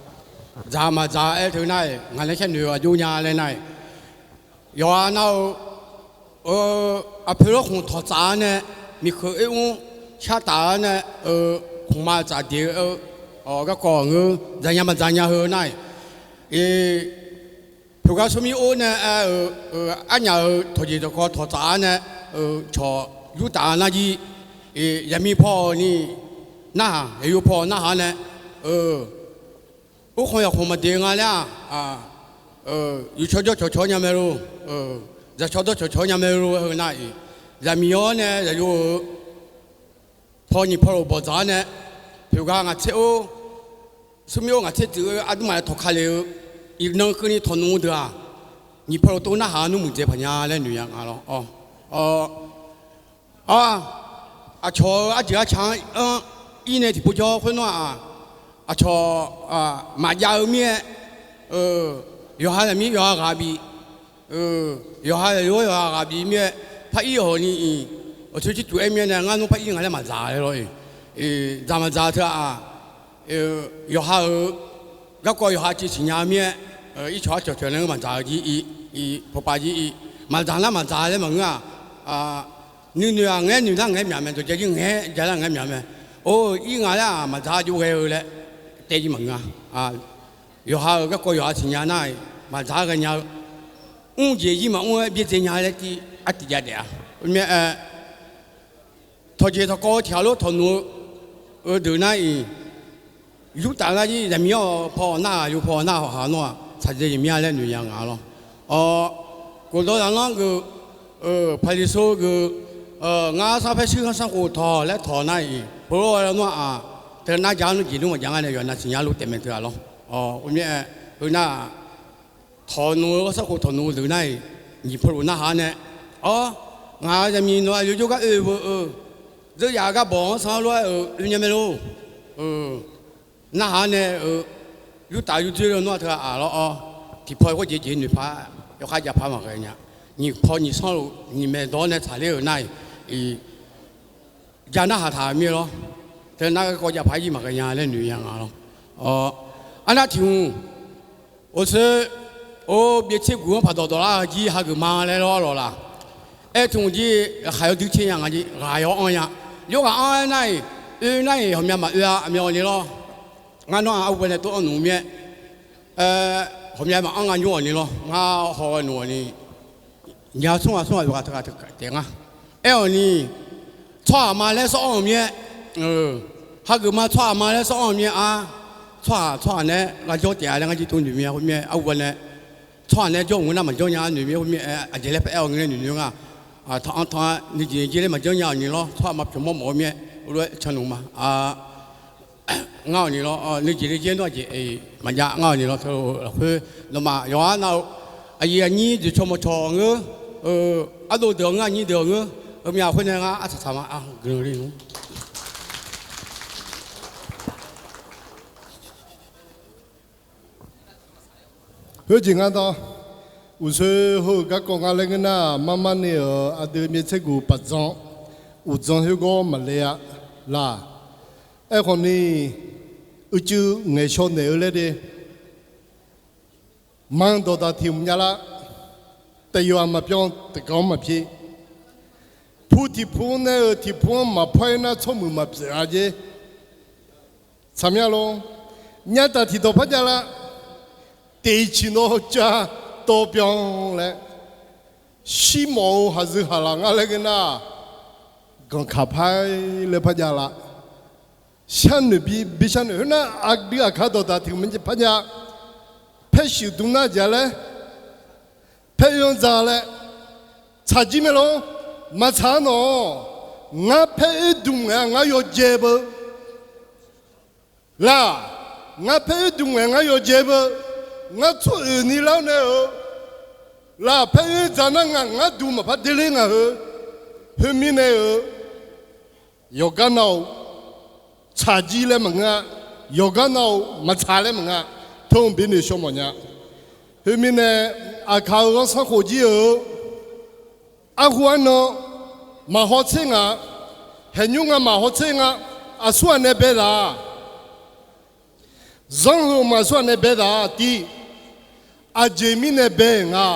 dzaq maqdzaq aer teu nar-iq, ngaq nae sharnoeq-eu aqjox nya laer nar-iq, yawqha nar-eu, aqpoeq lawrkhmq tawqtsaf-awr nae, miqkeuq oermr shar taf-awr nae, khmqma tsaf deq-eu garkawv ngeur dzaqnya maqdzaq nya heu nar-iq, poeqgar smrmir or nae aer-eu, arnyaf-euq tawqjeq tawqkawv tawqtsaf-awr nae, cawq yurtaf nar jir, zaqmiq paw ni narhaq, yaqyo paw narhaq nae, urkhanq yawqkhmq maqdeq nga laer-aq, yufcawq jawrcawq cawq nya mae lor, dzaqcawq dawrcawq cawq nya mae lor heu nar-iq, zaqmiq-awr nae zaqyo-euq paw nyiq paw lof bawqdzaq-awr nae, poeqgar ngaq tser or, smrmir or ngaq tser tsuif-eu aqduimaf-aer tawqka le-eu, iqnan keuvni tawqnmr deuq-aq, nyiq paw lof tov narhaq-anr nmr muiqdzaeq paq nya laer noeq ya nga lawr. Aqcawq-eu arjeuq arca-anr ir nae tiqpov jawr khoernar-aq, aqcawq maqjav-eu mir-aer, yawqha zaqmir yawqha ghaq bif, yawqha zaqyo yawqha ghaq bif mir-aer, par ir hawq ni-iq, awqtsoer cirtuq aer mir-aer nae ngar nmr par ir nga laer maqdzaq laer lawr-iq, dzaq maqdzaq teu-aq, yawqha-euq garkawv yawqha civ siqnya mir-aer, ircawq arcawq cawq nae-eu maqdzaq-eu jir-iq, pawqpav jir-iq, maqdzaq nar maqdzaq laer maqngeur-aq, nuinoeq-aq ngaeq-aer noeq nar ngaeq-aer myaq mae, dawqjae jir ngaeq-aer ja lar ngaeq-aer myaq mae. Or, ir nga laer-aq maqdzaq aqjox ghae-eu laer taev jir maqngeur-a. Yawqha-euq garkawv yawqha siqnya nar-iq maqdzaq-aer ghaenya-eu, mr jeq jir maqmr-aer byaerdzae nya laer tiv artiv jav daef-a. Khoermirnae, tawqjeq tawqkawv-eu tiqghaq lof tawqnmr-eu deuq nar-iq, yurtaf nar jir zaqmiq-awr paw narhaq, yawpaw narhaq hawq-aq nawr-aq tsaqdzae jeq mir-a laer noeq ya nga lawr. Awq, khofdawq zaqlanr geuf, paqliqsor geuf, ngar sar paer shuir khanr sanrkhof tawq laer tawq nar-iq, peulof-aer nawr-aq, teu nar ja-anr jeq nmr maqjav ngar nae yawqha nav siqnya lof taef mae teu-aq lawr. Awq, khoermirnae, heu nar-aq, tawqnmr-eu sanrkhof tawqnmr-eu deuq nar-iq, nyiq paw lof narhaq-awr nae, awr, ngaq zaqmiq nawq-aq yawjawr gar oe-eu beu-eu, dzeur yaf-eu gar bawq-anr sanr-anr lof-aer-euq oe nya mae lor. Narhaq-awr nae-eu, yurtaf yurdzoer-eu nawr teu-aq lawr-awr, tiqpaw khoerjeq jeq noeqpar, yawkhav jav par maqghae nya. Nyiq paw nyiq sanrluf nyiq maeq dawq-awr nae tsaqler-euq nar-iq, ja narhaq taq mir-eu lawr. Teu nar garkawv jav paq-aer jir maqghae nya laer noeq nya nga lawr. Arnav tiq hmq, oqseu, or, byaev tser guq-anr paq dawqdawq lar-eu jir hageuf ma laer lawr lawq laq. Aer tmq jir, khaq yawdui tser nya nga jir ghaq yawr anr nya. Yawr ghaq anr-aer nar-iq, oe nar-iq hawqmya maqoe-a aqmyan ni lawr. Ngar nawr-aq arhu bae nae tov anr nmr mir-aer, hawqmya maqanr nga nymr-awq ni lawr. Ngar haw-eu nmr-awq ni, nya smr ghaq smr ghaq yawqghaq teughaq taef nga. Aer-awq ni, tsawrhaq ma laer sawr anr-eu mir-aer, hageuf ma tsawrhaq ma laer sawr anr-eu mir-aer ar, tsawrhaq tsawrhaq nae-aer ghaq jawr taef-a laer ngar jir tov noeq mir-a khoer mir-aer arhu bae nae, tsawrhaq nae jawr-euq ngeur nar maqjawr nya-a noeq mir-aer khoer mir-aer aqjeq laer paer aer-awq ngeur nae noeq noeq nga. Tanq-anr tanq-aer nuijeq jeq laer maqjanr nya-awq ni lawr. Tsawrhaq ma pyawq mawr mawf-eu mir-aer, or, lof-aer can nmr ma. Ngar-awq ni lawr, nuijeq laer jaer nar aqjeq maqjav ngar-awq ni lawr. Teu lafkhoer nawmaf yawqha nav-eu aqyuif aqnyir dzoeqcawq mawqcawq ngeur, ardov deuq-awq ngeur, aqnyir deuq-awq ngeur, heumyav khoer nae ngar arsaq saq ma. Guiqlanq le nmr. Khoerjeq ngar dawr, uqshoe heu-euq garkawv nga laer ngeur nar-aq, marmar ni-euq aqdui myaev tser guq paqdzan, uqdzan khoergawr maqle-a laq. Aerkhawf ni, uicuiv ngaeqshaw naeq-eu laer de, manq dawqdaq tiq hmq nya lar, taef yawf-aq maqbyan, taef gaq-anr maqpyeuf. Pu tiq pu-anr nae-euq tiq pu-anr maqpar-ir nar tsawrmuiq maqpyeuf-a jer. Tsaqmya lor, nyataf tiqdawq par jav lar, tiq ciq nawr jav tawv byan laer, shirmawf-eu haqzeu haqlaq ngar laer ngeur nar-aq, ganqkaq par-ir laer par jav lar. Sharnoeq bi, bi sharnoeq khoer nar, aqdui aqkar dawqdaq tiq hmq par jav, paer shuif dm nar jeq-a laer, paer oe-anr dza laer, tsaqjir mae lor, maqtsaq-anr nawq-awq, ngar paer oe dm ngaeq-a ngar yawjae beu. Laq, ngar paer oe dm ngaeq ngar yawjae beu, ngar tsawr oeq ni lar-awr nae-euq, laq paer oe-anr dza nar ngaq ngar dm maqpar derler ngaq heu. Khoermirnae-euq, yawqgar nav-euq tsaqjir laer maqngeur-a, yawqgar nav-euq maqtsaq laer maqngeur-a, teu-anr binoeq shawr mawf nya. Khoermirnae, aqkaq-euq ghanrsanrkhof jir-euq arhu arnan maqhaw tser nga, haeqnymr nga maqhaw tser nga, aqsurghaq nae bae zaq-a. Zanr heu ma aqsurghaq nae bae zaq-a tir. Aqjeq mirnae bae nga.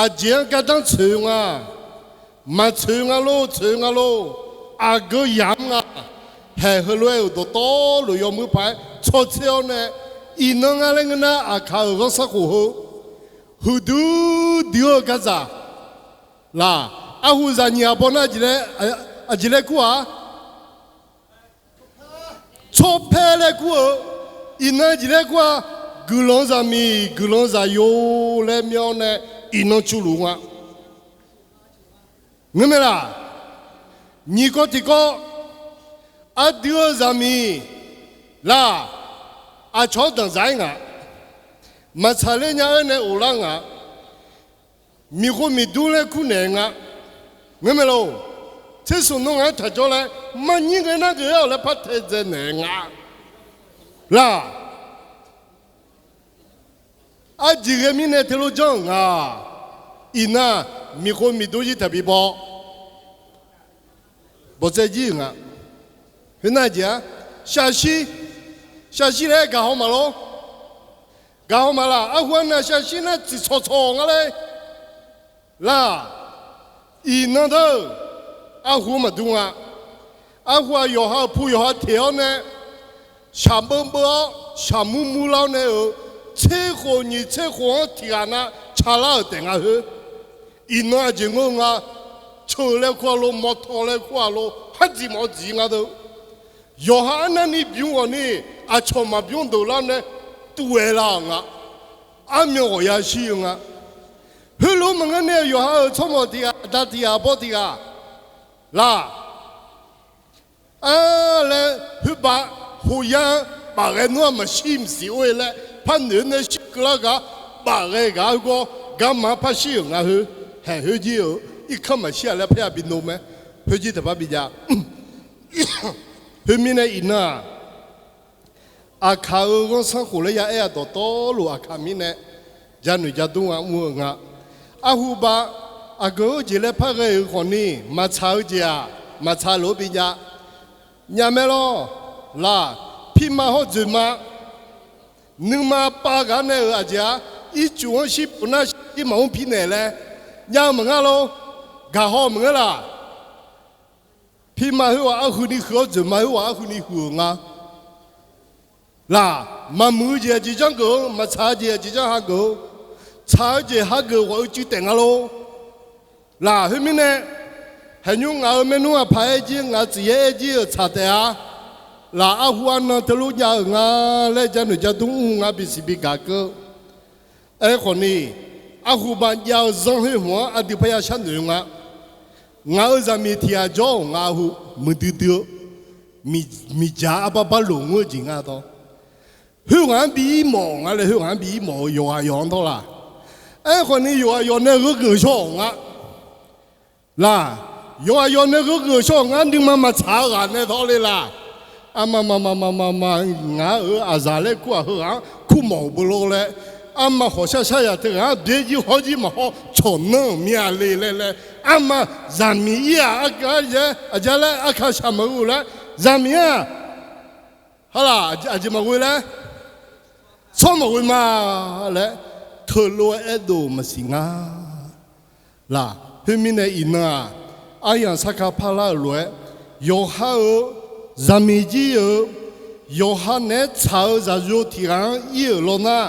Aqjeq-anr gardanr tsoeq-eu nga. Maqtsoeq nga lor, tsoeq nga lor. Aqgeu yamq nga. Haeq heulof-aer-euq dawqtawvluf yawmuiq paq-aer tsawrtser-awr nae, iqnan nga laer ngeur nar, aqkaq-euq ghanrsanrkhof heu huiqdui dui-eu gardzaq. Laq, arhu zaqnyiq aqbaw nar aqjeq laer kur-a? Tsawrpaer laer kur-eu, iqnan jeq laer kur-a? Guiqlanq zaqmiq, guiqlanq zaqyo laer myanr-awr nae, iqnan cuvluf nga. Ngeur mae laq? Nyiq kawv tiqkawv, aqdui-eu zaqmiq laq, aqcawq-anr danqdzaq-ir nga. Maqtsaq ler nya-aer nae of lar nga. Miqkhov miqdur laer kur naeq nga. Ngeur mae lor. Tser smq nawr ngaq-anr taq jawr laer, marnyir ghae nar ghae-awq laer par taedzae naeq nga. Laq, aqjeq ghae mirnae teulof janr-euq nga. Iqnan, miqkhov miqdur jir taqbi baw, bawqtsaev jir-euq nga. Khoernar jeq-a, shaqshir, shaqshir laer gaqhaw maqlor. Gaqhaw maqlaq, arhu arnan shaqshir nar tsiqtsawq tsawq nga laer. Laq, iqnan deuq, arhu maqdur nga. Arhu-aq yawqha-euq pu yawqha teq-awr nae, shaqbeuv beuv-awr shaqmur murlar-awr nae-euq, tser khof nyiq tser khof-anr tiq ghaq nav calar-euq taef nga khoer. Iqnan aqjeq ngeur nga. Ceuq laer kur-a lor, mawtaw laer kur-a lor, hardziq mawf-eu dziq nga deuq. Yawqha arnavni bymr ghawqni, aqcawq maqbymr deuq lar nae tuv-aer lar-euq nga. Armyan ghawqya shir-eu nga. Heulof maqngeur nae-euq yawqha-euq tsawrmawq tiq ghaq, aqda tiq ghaq, aqbawr tiq ghaq, laq, ar laer, khoerbav, hoyar-anr bafghae nawr-aq maqshir maqsiq or-e laer par noeq-eu nae shir keuvlar ghaq, bafghae ghaq-eu gawr garma-anr par shir-euq nga khoer. Haeq khoer jir-euq irkanr maqshir-a laer parya bi nov mae. Khoer jir taqpar bi jav. Khoermirnae iqnan-aq, aqkaq-euq ghanrsanrkhof laer ya aer-a dawqtawvluf aqkaq mirnae janoeq jadmr-a mr-eu nga. Arhu bav, aqgeu-eu jeq laer par ghae-euq khawfni maqtsaq-eu jeq-aq, maqtsaq lof-aer bi jav. Nya mae lawr. Laq, pirma hawr dzoeqma, nuima pav ghaq nae-euq aqjeq-aq, ircuf-anr shir pyeuf nar shir maqmr pi naeq laer jav-eu maqngeur lor. Gaqhaw maqngeur laq. Pirma khoerghaq arhuini huiq-awr, dzoeqma khoerghaq arhuini huiq-euq nga. Laq, maqmuiq-eu jeq aqjeq janrgeuf-eu, maqtsaq-eu jeq aqjeq janr hageuf-eu, tsaq-eu jeq hageuf ghawq-eu cuiv taef nga lor. Laq, khoermirnae, haeqnymr ngaq-euq maernmr aqpaq aer jir, ngaq-euq tsuif yaer aer jir-euq tsaq taef-a. Laq, arhu arnan teulof jav-euq nga laer ja noeq ja dmr mr nga bisiq bigaq keuv. Aerkhawf ni, arhu baqjav-eu zanr khoer hmq-anr aqdui parya sharnoeq-eu nga. Ngaq-euq zaqmiq tiq ghaq jawr-awq nga arhu, muiqdui dui-eu, miqjaq arbar bar loq mr-eu jeq nga dawr. Khoerghaq-anr bi ir mawf nga laer, khoerghaq-anr bi ir mawf-eu yawqghaq yawq-anr dawr laq. Aerkhawf ni yawqghaq yawq nae gheugeuf shawr-awq nga. Laq, yawqghaq yawq nae gheugeuf shawr-awq nga, nuima maqtsaq-eu ghaq nae dawr le laq. Arma ma ma ma ma ma, ngaq-euq aqzaq laer kur-aq, heughaq-anr kur mawf-euq beu lor laer, arma hawq shar shar yaq teughaq-anr byaer jir hawr jir maqhaw cawq nanr-euq mir-a le laer laer, arma zaqmiq ir-aq, aqjeq laer aqkaq shaq maqghoe laer, zaqmiq-aq, halaq, aqjeq maqghoe laer, tsawr maqghoe ma laer, teulof-aer aerdov maqsiq nga. Laq, khoermirnae iqnan-aq, aryamq sarkar parlar-euq lof-aer, yawqha-euq zaqmiq jir-euq, yawqha naeq-aer tsaq-eu zaqyo tiq ghaq-anr ir-euq lawnar,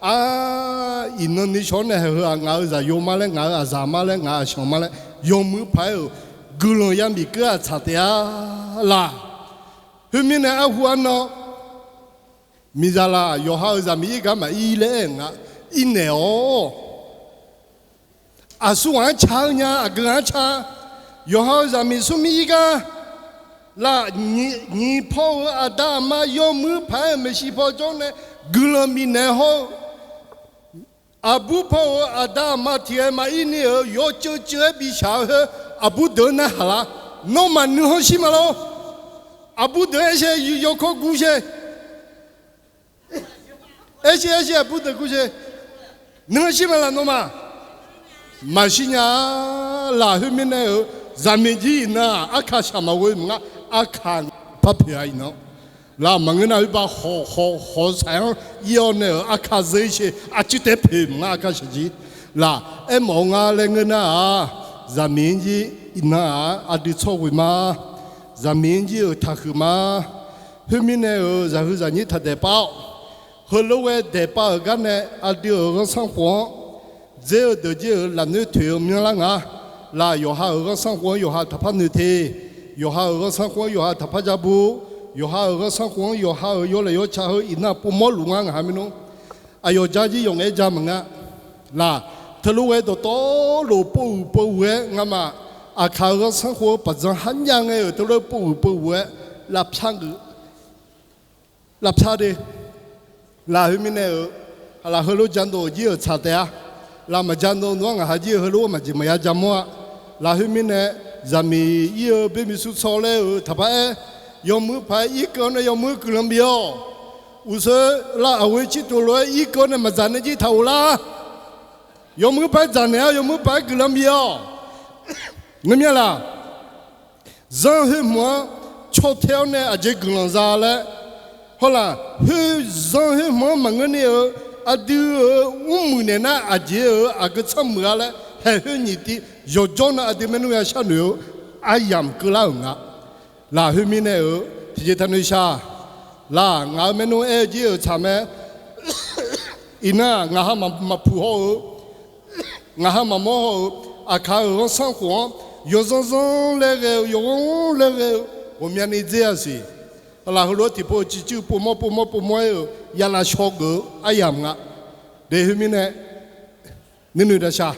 ar, iqnan ni shawr nae haeq heu-aq, ngaq-euq zaqyo ma laer, ngaq-euq aqzaq ma laer, ngaq-euq aqshanq ma laer, yawmuiq paq-aer-euq guiqlanq yamif keuv-aq tsaq taef-a laq. Khoermirnae arhu arnan, miqzaq laq, yawqha-euq zaqmiq ir gar maqir laer aer-euq nga. Irnaeq-awr, aqsur ghaq-anr ca-eu nya, aqgeu ghaq-anr ca. Yawqha-euq zaqmiq smrmir ir gar laq, nyiq paw-euq aqda aqma yawmuiq paq-aer-euq maeqshi paw jawr nae guiqlanq bifnaeq hawr-eu, aqbur paw-euq aqda aqma tiq ghae maqir ni-euq yawceuv ceuv-aer bishaq-eu khoer, aqbur deuq-anr narhaq lar. Nawmaf nuihanr shir ma lor. Aqbur deuq-anr aer shae, yawkawr gur shae. Aer shae, aer shae, aqbur deuq gur shae. Nuihanr shir ma laq nawmaf. Maqshir nya-a laq. Khoermirnae-euq zaqmiq jir iqnan-aq, arkaq shaq maqghoe maqngar, arkaq parpoeq-a iqnan. Laq, maqngeur nar-euq ba hawq hawq hawq saq-anr ir-awr nae-euq arkaq zeur-ir shae, arcuir taef poeq maqngar, arkaq shaqjir. Laq, aermawf-eu nga laer ngeur nar-aq, zaqmiq-anr jir iqnan-aq, aqdui tsawrghoeq ma. Zaqmiq-anr jir-euq taqhuiq ma. Khoermirnae-euq zaqhuiq zaqnyir taqdaeq pav-awr, heulof-aer daeq pav-euq gar nae aqdui-euq ghanrsanrkhof-anr dzer-eu deuq jir-euq lafnoer toeq-eu myanrlar nga. Laq, yawqha-euq ghanrsanrkhof-anr yawqha taqpar noeq te. Yawqha-euq ghanrsanrkhof-anr yawqha taqpar ja bu. Yawqha-euq ghanrsanrkhof-anr yawqha-euq yawlaeq yawtsaq heu iqnan povmawr luf ngar ngaq ha maernmr. Aqyawf ja jir yawf ngaef-aer ja maqnga. Laq, teulof-aer dawqtawvluf pov uiq pov uiq-aer ngamaf, aqkaq-euq ghanrsanrkhof-eu paqdzan har jav ngae-euq teulof-aer pov uiq pov uiq-aer lavpyar geuf, lavpyar de. Laq, khoermirnae-euq, laq, heulof jadov jir-euq tsaq taef-a. Laq, maqjadov nmr-anr ngaq ha jir-eu heulof-aer maqjeq maqya jamawr-a. Laq, khoermirnae, zaqmiq ir-eu bae miqsur tsaw laer-euq taqpar aer, yawmuiq paq-aer irkeuv-awr nae yawmuiq guiqlanq bif-awq. Uqshoe, laq, aqghoe cirtuq lof-aer irkeuv-awr nae maqdzaq nae jir taq-euq lar. Yawmuiq paq-aer dzaqnaeq-awr yawmuiq paq-aer guiqlanq bif-awq. Ngeurmya laq, zanr khoer hmq-anr caw tae-awr nae aqjeq guiqlanq za laer, hawlaq, khoer zanr khoer hmq-anr maqngeur ni-eu, aqdui-euq mrmuiq naeq nar aqjeq-euq aqgeu tsanr muiq-a laer, haeq khoer nyiq tiv yawqjawr nar aqdui maernmr ya sharnoeq-eu aryamq keuvlar-euq nga. Laq, khoermirnae-euq tiqjeq taqnoeq shaq. Laq, ngaq-euq maernmr aer-eu jir-euq tsaq mae. Iqnan-aq, ngaq ha maqpuq haw-eu, ngaq ha maqmawr haw-eu, aqkaq-euq ghanrsanrkhof-anr yawzanr zanr laer ghae-eu, yawghanr laer ghae-eu ghawqmyani dzer-a siq. Laf heulof-aer tiqpov-eu ciqcuiv povmawr povmawr povmawr-aer-euq yalav shaw geuf-eu aryamq nga. De, khoermirnae nuinoeq daqshaq.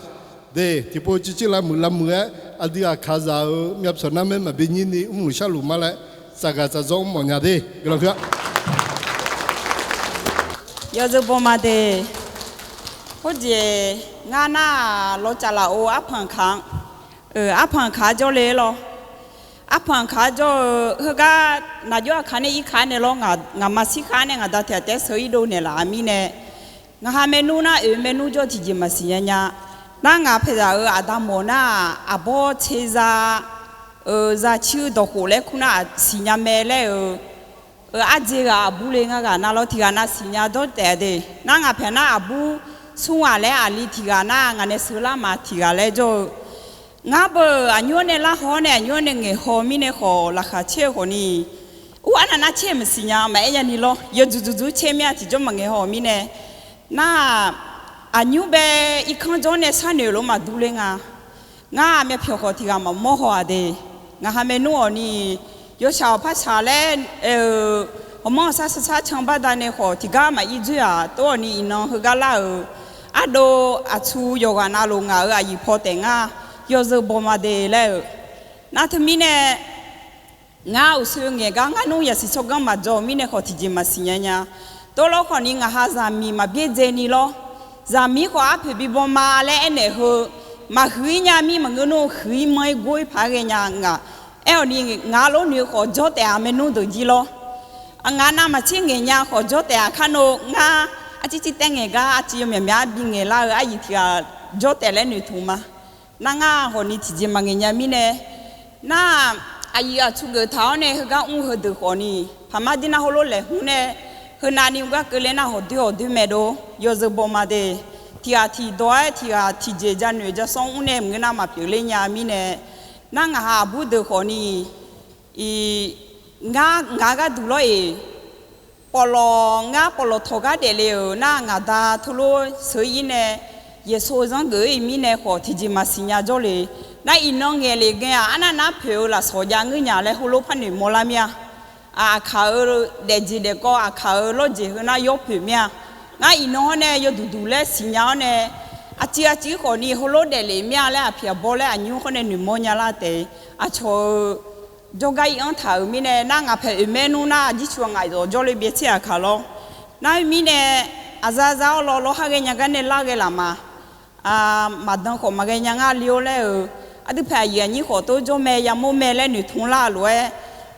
De, tiqpov-eu ciqcuiv lavmuiq lavmuiq-aer aqdui aqkaqzaq-euq myavpyawq narmaer maqbi nyir ni mrluf sharluf ma laer tsafghaq tsafdzawr mrmawf nya de. Guiqlanq huiq-a. Yawzeu baw ma de. Khoerjeq ngar nar-aq, lawcaf laf-or, arpanq kaq-anr, arpanq kaq-anr jawrle lawr. Arpanq kaq-anr jawr-eu heugar, naqjawr aqkaq nae irkaq-anr naeq lawr, ngaqma shirkaq-anr nae ngaqda tiq ghaq taef-aer sheu irdov naeqlaf-a mirnae, ngaq ha maernmr nar oeq maernmr jawr tiqjeq maqsiq nya nya. Nar ngaq paeqzaq-euq aqda mawf nar-aq, aqbawr tser za zaqciq dawqkhof laer kur nar siqnya mae laer-eu, ardzer ghaq aqbur le nga ghaq nav lawr tiq ghaq nav siqnya dawr taef-a de. Nar ngaq pyaeq nar aqbur smr ghaq laer aqli tiq ghaq nar ngaq nae sheular ma tiq ghaq laer jawr-eu. Ngar beu aqnymr-anr nae larhaw-awr nae aqnymr-anr nae ngaeqhaw mirnae khawf laqkhaq caer-eu khawfni, ur arnav nar caer maqsiq nya maqaer nya ni lawr, yawdzuq dzuq dzuq caer mir-a tiqjawr maqngaeq haw-euq mirnae. Nar-aq, aqnymr bae irkanr jawr nae sharnoeq lof maqdur ler nga. Ngar myavpyawq khawf tiq ghaq maqmawr haw-aq de. Ngaq ha maernmr awq ni, yawshaq-awq parshaq laer aer-eu, hawmanr sar sar sar can baqda nae khawf tiqgar maqir dzoer-aq, tov-awq ni iqnan heugar lar-euq, ardov aqtsu yawqghaq navluf ngaq-euq aqyuif paw taef ngar yawzeu baw ma de laer-euq. Nar teumirnae, ngar uqshoe ngaeq gar ngar nmr yasiq tsawrganr maqjaw-eu mirnae khawf tiqjeq maqsiq nya nya. Tov lawr khawfni ngaq ha zaqmiq maqbyaerdzae ni lawr. Zaqmiq khawf arpoeq bibaw ma laer aernaeq heu, maqhuiq-ir nya mir maqngeur nmr huiq-ir manr-ir gor-ir paq-aer ghae nya ngaq. Aer-awq ni, ngaq lor noeq khawf jawr taef-a maernmr deuq jir lawr. Ngaq navmaqtser ngaeq nya khawf jawr taef-a kar nov ngar, arcir cir taer ngaeq gar arciv yawmyaq myaq-anr bi ngaeq lar-eu aryiq tiq ghaq jawr taef laer noeqtmq ma. Nar ngar khawfni tiqjeq maqngaeq nya mirnae, nar-aq, aqyuif aqtsu geuf taq-awr nae heugar mr heudeuq khawfni, paqmar dir nar heulof laeqhmr nae, heunav ni mr gar keuvle nar hawqdoer hawqdoer mae dov yawzeu baw ma de. Tiq ghaq tiq dawq-aer tiq ghaq tiqjeq ja noeq ja sanr mr nae maqngeur nar maqpyeuf ler nya mirnae, nar ngaq ha aqbur deuq khawfni, ngar ngaq gharduq lawr-iq, pawflawq ngar pawflawq tawq gar daefle-euq nar ngaq da teulof sheuq-ir nae, yaeqso zanr geuf-ir mirnae khawf tiqjeq maqsiq nya jawrle. Nar iqnan ngaeq lef ngae-aq arnav nar poeq-eu lafsawq jav ngeur nya laer heulof par noeqmawr lar mir-a. Aqkaq-euq daefjeq daefkawv aqkaq-euq lawrjeq heu nar yawr poeq mir-a. Ngar iqnan hawr nae yawduq duq laer siqnya-awr nae, aqciv aqciv khawfni heulof daefle mir-a laer aqpiq aqbawr laer aqnymr hawr nae noeqmawr nya lar taef. Aqcawq-euq jawrgar ir-anr taq-euq mirnae nar ngaq paeq oeq maernmr nar jircu-aq ngaq zawq jawrle byaevtser aqkaq lawr. Nar khoermirnae, aqzar zar-awr lawr lawr ha ghaenya gar nae lar ghae laf ma. Maqdan khawf maqghae nya ngar le-awr laer-euq, aqdui paeq aqyuif aqnyir khawf tov jawr mae yamawr mae laer noeqtmq lar lof-aer,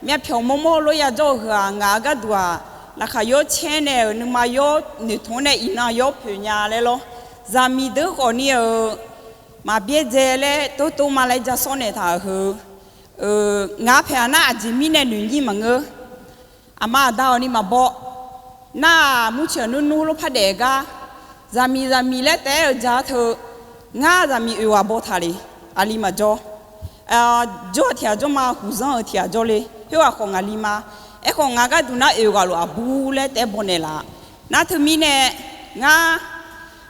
myavpyawq mawrmawr lof yajawr-eu heu-aq ngaq-euq gharduq-aq, laqkhaq yawr caer nae-euq nuima yawr noeqtmq-anr nae iqnan yawr poeq nya laer lawr. Zaqmiq deuq khawfni-euq maqbyaerdzae laer tov tov ma laer ja sawr naeq taq-euq heu, ngaq paeq-aq nar aqjeq mirnae noeqnyir maqngeur. Aqma aqda-awq ni maqbaw. Nar-aq murcoeq nmr nmr lof par daef gar, zaqmiq zaqmiq laer taef-aer-eu ja teu, ngar zaqmiq oeq ghaq baw taq le. Aqli maqjawr. Jawr tiq ghaq jawr ma, huqzanr-eu tiq ghaq jawrle. Khoerghaq khawf ngaqli ma. Aerkhawf ngaq gharduq nar oeq ghaq lof aqbur laer taef-aer baw naeqlaf. Nar teumirnae, ngar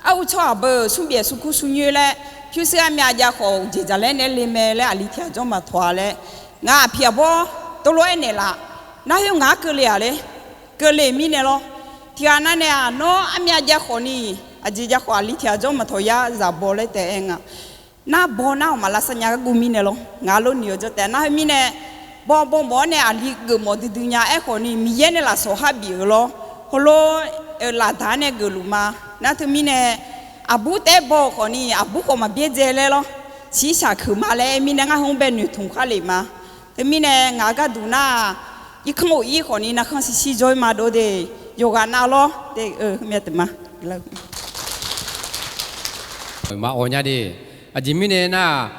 arhu tsawrhaq beu smrbyef smrkur smrnyoer laer, pyurshuir armyav jav khawf uqjeq jaqlaer naeq-aer le mae laer aqli tiq ghaq jawr maqtawq-a laer, ngaq aqpiq aqbawr tov lof-aer naeqlaf. Nar khoer ngaq-anr keuvle-aq le. Keuvle mirnae lawr. Tiq ghaq nav nae-aq nawr armyav jav khawfni, aqjeq jav khawf aqli tiq ghaq jawr maqtawq yar zaq baw laer taef-aer nga. Nar baw nar-awq maqlavsav nya gar guv mirnae lawr. Ngaq lor noeq-eu jawr taef nar khoermirnae, baw baw mawf-awr nae aqli geufmawf duidui nya aerkhawfni Miqyaer nae lafsawq khar bif-eu lawr. Heulof-eu lafdaq-anr nae geufluf ma. Nar teumirnae, aqbur taef-aer baw-eu khawfni aqbur khawf maqbyaerdzae laer lawr. Shiqshaq keuq ma laer mirnae ngar heu-anr bae noeqtmq khar lef ma. Teumirnae ngaq-euq gharduq nar, irkanr of-ir khawfni narkhanr shirshir jawr-ir ma dov de. Yawqghaq nav lawr de-eu ma. Maqawq nya de. Aqjeq mirnae nar,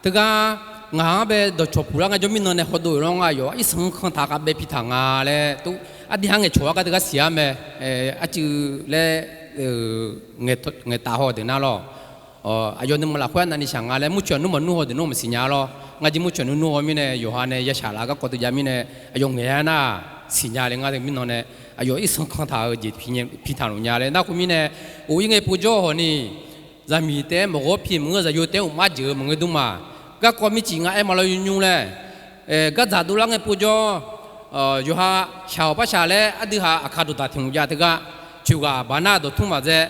teugar ngaq-anr bae dawqcawq puq lar ngae jawr mirnan nae hawdov-euq lawr ngar aqyawf irsanq kanr taq khavbae pi taq nga laer tov. Aqdui ha ngaeqcawq-ar gar teugar siq-ar mae. Arcuiv laer ngaeqtaf haw deuq nar lawr. Aqyawf nuima lafkhoer navni shaq nga laer murcoeq nmr maqnmr haw deuq nar maqsiq nya lawr. Ngar jir murcoeq nmr nmr haw mirnae yawqha nae ya shaq laf garkawv teujav mirnae, aqyawf ngaeq-aer nar siqnya le ngar teu mirnan nae, aqyawf irsanq kanr taq-eu jeq pi taqluf nya laer nar khoermirnae, of-ir ngae povjawr hawni, zaqmiq taef-aer maqghawr pi maqngeur, zaqyo taef-aer uqmar jeuq-eu maqngeur dmr ma. Garkawv mircif nga aer ma lawr nymr nymr laer, gardzaq dovlar ngae povjawr, yawqha shaq-awq par shaq laer aqdui ha aqkar dawqdaq tiq hmq jav teugar, coeqghaq baq nar dawqtmr maqdzae,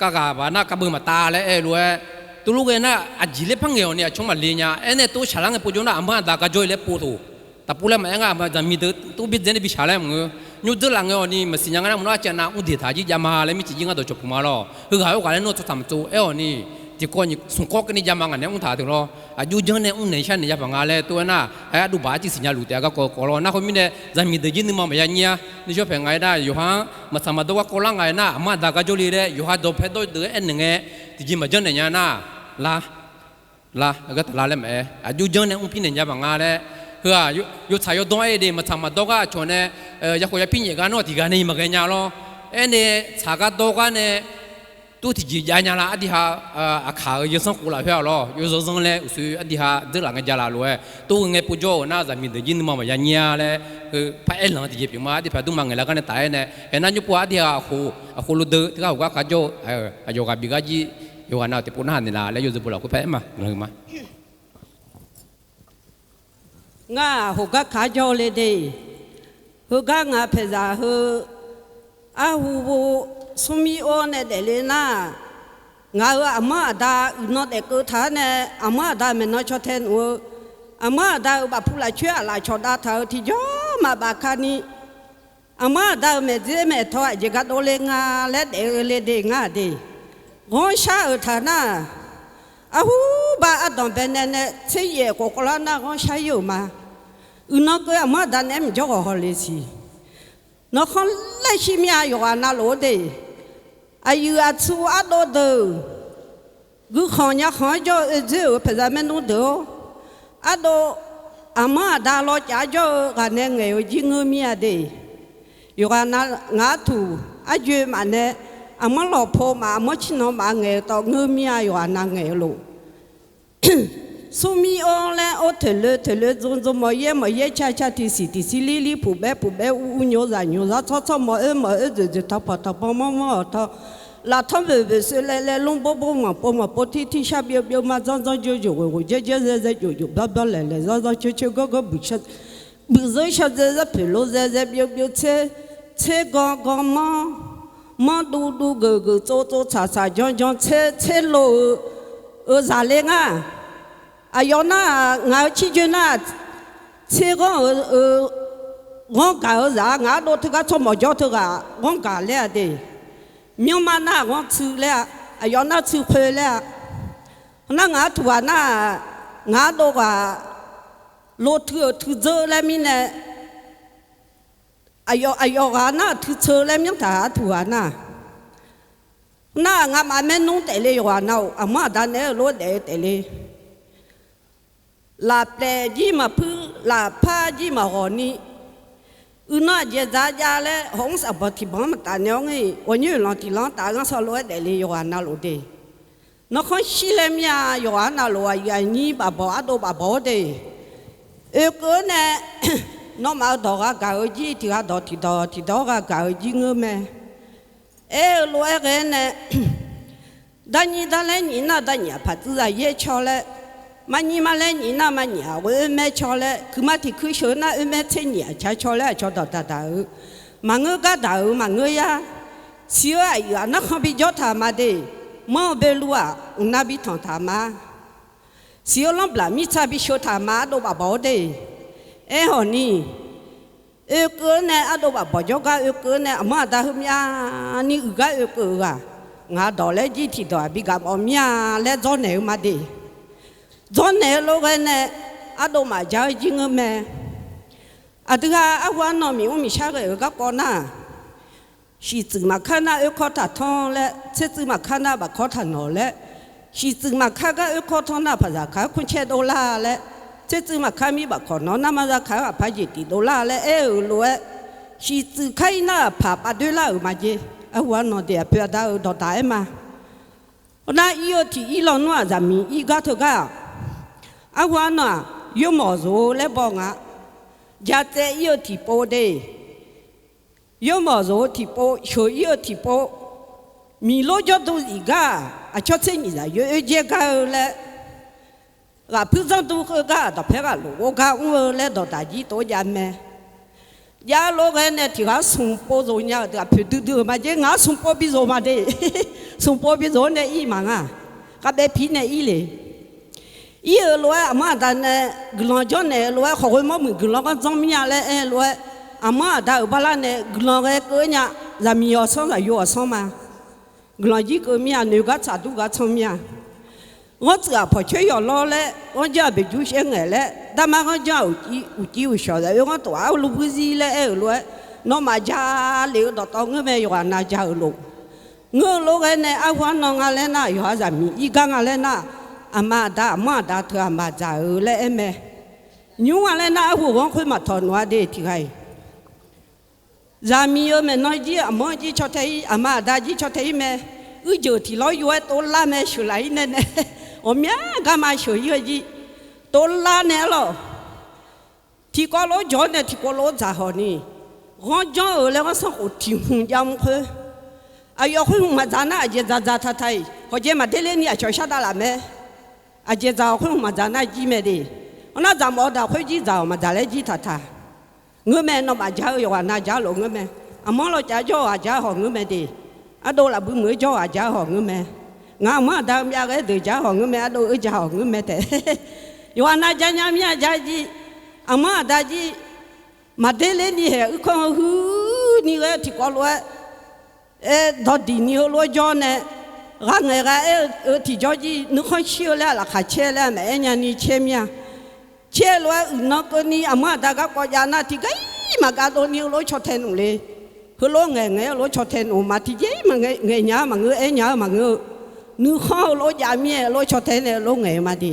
kavghaq baq nar kavbeuv maqtav laer aer-eu lof-aer, tov lof ghae nar aqjeq laer par ngaeq-awq ni aqcawq maqle nya. Aernae tov shaq lar ngae povjawr nar aqma aqda gar jawr-ir laer pov toq. Taqpov laer maqaer ngar aqma zaqmiq deuq tov byaerdzae nae bi shaq laer maqngeur. Nymr dzeur laf ngae-awq ni maqsiq nya nga nar maqnawr arcav nav mr deq taq jir jav ma laer mircif jir ngar dawqcawq puq ma lawr. Heughaq-aer ghaq laer nawr tsawrtaq maqtsov aer-awq ni, tiqkawv nyiq smq kawv keuvni jav ma ngaq nae mr taq teu lawr. Aqjox janr nae mr naeq shar naeq ya paq nga laer tov-aer nar, aer aqduq baq arcuiv siqnya luf taef-a garkawv kawv lawr. Nar khoermirnae zaqmiq deuq jir nuima maqya nyir-ar. Nuishawr paeq nga-aer nar yawqha-anr maqtsaq maqdawr garkawv lar nga-aer nar aqma aqda gar jawrle laer yawqha dawqpae dawr deuq-aer aernaeq ngae, tiqjeq maqjanr naeq nya nar, lar lar, heugar taf lar laer maqaer, aqjox janr nae mrpir naeq nya baq nga laer, heu-aq, yawtsaq yawdawr aer de, maqtsaq maqdawr gar aqcawq nae, yakhawf yapir nyaef gar nawr tiqghaq nae maqghae nya lawr. Aernae tsaq gar dawr gar nae, tov tiqjeq jav nya lar, ardi ha, aqkaq-euq yawsanr khof lafkhoer-a lawr, yawzanr zanr laer uqshoe ardi ha dzeur laf ngae ja laf lof-aer, tov-eu ngae povjawr-euq nar zaqmiq deuq jir nuima maqya nyir-a laer, heu paraer lanq-eu tiqjeq pyeuf ma. Ardi paq aqduimaf ngaeqlar gar nae taf-aer nae, haeq nar nymr pov ardi ha aqkhof, aqkhof lo deuq teugar hawq gar kar jawr-eu, aqyawf ghaq bif gar jir, yawqghaq nav-euq tiqpov narhaq naeqlaf laer yawzeu bo lafkhoer paraer ma, ngeur ma. Ngar-aq, hawq gar kar jawr-eu le de. Heugar ngaq paeqzaq heu, arhu bo smrmir or nae daefle nar, ngaq-euq aqmanr aqda uiqnan daefkeuv taq-aer nae, aqmanr aqda maeqnan caw tae nmr-eu, aqmanr aqda-euq bafpu lafcoer aqlaf cawq dav taq-euq tiqjawr maqbaf kani, aqmanr aqda-euq maeqdzer maeqtaw aqjeq gar dovle nga laer daef-eu le de ngar-aq de. Ghanrshar-euq taq nar, arhurbar ardanq baenae nae tser yaef khof kawvlar nar ghanrshar ir-euq ma. Uiqnan keuv aqmanr aqda naeq-aer maqjawr ghawq hawle siq. Nawq khanr laer shir mir-a yawqghaq navluf-eu de. Aqyuif aqtsu ardov deuq, guikhanq nyakhanq-anr jawr-eu oedzoer-euq paeqzaq maernmr deuq-or, ardov aqmanr aqda lawcaf-anr jawr-eu ghaq nae ngaeq-eu jir ngeur mir-a de. Yawqghaq na ngaq artuq arjoe maf nae, aqmanr lawqpo maf, aqmanr cirnan maf ngaeq-eu tawv ngeur mir-a, yawqghaq na ngaeq-eu lof. Smrmir or laer or toeqloe toeqloe dzmr dzmr mawq yaer mawq yaer car car tiqsiq tiqsiq lir lir puq baer puq baer ur ur nyoq zaq nyoq zaq tsawr tsawr mawq oer mawq oer dzoeq dzoeq tawq pawq tawq pawq manr manr awq tawq, laftanr boeq boeq soev laev laev lmr bor bor manq pov manq pov tir tir shar byov byov ma dzanr dzanr jov jov ghoeq ghoeq jaer jaer zae zae jov jov bawr bawr laeq laeq zanr zanr coer coer gawr gawr buiq shar, buiq zeur shar zae zar poeq lo zae zae byov byov tser, tser gan gan manr, manr duv duv geuq geuq tsov tsov tsaq tsaq jan jan tser tser lo-eu, eu zaq le ngar. Aqyawf nar-aq, ngaq-euq cirjoe nar-aq, tser ghanr-eu, ghanr gaq-eu zaq-a, ngaq ardov teugar tsawrmawq jawr teughaq ghanr gaq laer-a de. Myanrma nar-aq ghanr tsu laer-a, aqyawf nar tsu khoe laer-a. Nar ngaq artuq ghaq nar-aq, ngaq ardov ghaq lo tui-euq tui dzeur laer mirnae, aqyawf aqyawf ghaq nar-aq tui tseu laer myanr taq artuq ghaq nar. Nar-aq ngamaf maernmr taef le yawqghaq nav-euq aqmanr aqda naeq-aer-eu lof-aer daef-eu taef le. Lafplaef jir maqpuir lafpar jir maqghawq ni, uiqnan aqjeq dzaq jav laer hawq-anr safbanq tiqbanq-anr maqtaf naeq-awr ngeur-iq ghawqnyoer oeqlanq tiqlanq-anr taf-eu ghanrsanr lof-aer daef le yawqghaq navluf de. Nawr khanr shir laer mir-a, yawqghaq-anr navluf aqyuif aqnyir bafbawq ardov bafbawq-awr de. Oekeuv-anr nae nawmaf-euq dawq gha gaq-eu jir tiq ghaq dawq tiq dawq tiq dawq-anr gha gaq-eu jir ngeur mae. Aer-eu lof-aer ghae-aer nae, darnyir darlaer nyif nar darnyif aqpaq tsurzaq yaer caw laer, marnyir marlaer nyif nar marnyif aqghoe oermaer caw laer, kuiqma tiq kuir sheuq nar oermaer tser nyif aqca caw laer aqcawq dawq daq daq-eu, maqngeur gar daq-euq maqngeur yar. Siq-eu aqyuif aqnar khan bijawr taq ma de. Manr-eu boeluf-aq mqnav bitanq taq ma. Siq-eu lanrblaq mirtsa bisheu taq ma ardov bafbawq-awr de. Aerhawq ni, oekeuv-anr nae ardov bafbawq jawrgar oekeuv-anr nae aqmanr aqda heumyav ni uiqgar oekeuv-euq ghaq, ngaq dawq laer jir tiqdawq-aq bigaq mawf mir-a laer dzawrnaeq-eu ma de. Dzawrnaeq-eu lof ghae nae ardov maqja-eu jir ngeur mae. Aqdui ha arhu arnan miq mr miqshar ghae-euq garkawv nar, shiqtsuif maqkar nar oerkawr taqtanr laer, tsertsuif maqkar nar bafkawr taqnawq laer, shiqtsuif maqkar gar oerkawr tanr nar paqzaq kaq-aer kmrcaer dovlar laer, tsertsuif maqkar mir bafkawq nawq nar marza kaq-aer aqpar jeq tiq dovlar laer aer-euq lof-aer, shiqtsuif kar ir nar aqpaq pav doerlar-euq maqjeq. Arhu arnan deuq aqpoeq aqda-euq dawqdaq-aer ma. Nar ir-eu tiq ir lawnmr-aq zaqmiq ir gar teugar-aq, arhu arnan-aq, yawrmawq zoq-eu laer baw nga. Jatsaev ir-eu tiqpov de. Yawrmawq zoq-eu tiqpov, sheuq ir-eu tiqpov, miqlor jawrduq zif gar-aq, aqcawq tser nyiq zaq yoer oer jaer gar-eu laer, ghaqpuir zanrduq kheugar-aq, dawqpae ghaq lof ghov gar mr-eu laer dawqdaq jir tov jav mae. Jav lof ghae nae tiq ghaq smq pov zoq nya-euq deuq aqpoeq duidui-euq maqjeq, ngaq-anr smq pov bi zoq ma de. Smq pov bi zoq-awr nae ir maqnga. Khavbaev pi nae ir le. Ir-euq lof-aer aqmanr aqda nae guiqlanq janrnaeq-eu lof-aer khawqghoe mawrmuiq guiqlanq ganr janr mir-a laer aer-eu lof-aer, aqmanr aqda-euq barlar nae guiqlanq ghae keuv-eu nya. Zaqmiq yawsanr zaqyo yawsanr ma. Guiqlanq jir keuv mir-a, noeq gar tsaq dur gar tsanr mir-a. Ghanr tsuif-aq pawqcoer yawqlawr laer, ghanr janr-aq beqjur shaer ngaeq laer, darmar ghanr janr-aq uqciv uqshawq zaq oer ghanr tof arluvbuir zir laer aer-euq lof-aer, nawmaf ja lef-eu dawqtawv ngeur mae yawqghaq nav ja-euq lof. Ngeur-eu lof ghae nae arhu arnan nga laer nar, yawqha zaqmiq ir gar nga laer nar, aqma aqda aqmanr aqda teu-aq maqdzaq-eu laer aer mae. Nymr-a laer nar arhu ghanr khoer maqtawq noeq-a de tiq ghaq-iq. Zaqmiq-eu maeqnan jir aqmanr jir caw tae-ir, aqma aqda jir caw tae-ir mae. Uirjeuq tiq lawr yo-aer tovlar mae sheuqlaf-ir nae nae, ghawqmya garma sheuq-ir-eu jir tovlar nae arlawq. Tiqkawv lof-aer jawr-awr nae tiqkawv lof-aer dzaq hawq ni, ghanr janr-euq laer ghanr sanrkhof tiq hmq jav mr khoer, aqyawf khoer hmq maqdzaq nar aqjeq dzaqdzaq taq taq-iq hawqjae maqder ler ni aqcawq shar davlaf mae. Aqjeq dzaq-awq khoer hmq maqdzaq nar jir mae de. Awr nar dzaq mawf-eu daq khoer jir dzaq-awq maqdzaq laer jir taq taq. Ngeur mae, nawmaf jar-eu yawqghaq nav jar lof ngeur mae. Aqmanr lawcav jawr-awq aqjar hawq ngeur mae de. Ardov lafbui meuq-eu jawr-awq aqjar hawq ngeur mae. Ngaq aqmanr aqda-eu myav ghae deuq jar hawq ngeur mae, ardov-eu ja hawq ngeur mae taef. Yawqghaq nav jar nya mir-a jar jir, aqmanr aqda jir maqder ler ni haeq uirkanr-eu huir ni ghae tiqkawv lof-aer, aer dawqdiq ni heulof-aer jawr nae, ghaq ngaeq ghaq aer-eu tiqjawr jir nuikhanr shir-eu laer-aq laqkhaq caer laer-aq maqaer nya ni caer mir-a. Caer lof-aer uiqnan keuvni aqmanr aqda garkawv jav nar tiqgar-ir maqgav dov ni heulof-aer caw tae nmr le. Heulof ngaeq ngaeq-aer heulof-aer caw tae nmr ma tiqjeq-ir maqngaeq nya-eu maqngeur, aer nya-eu maqngeur-eu, nuikhanr heulof jav mir-aer heulof caw tae nae heulof ngaeq-eu ma de.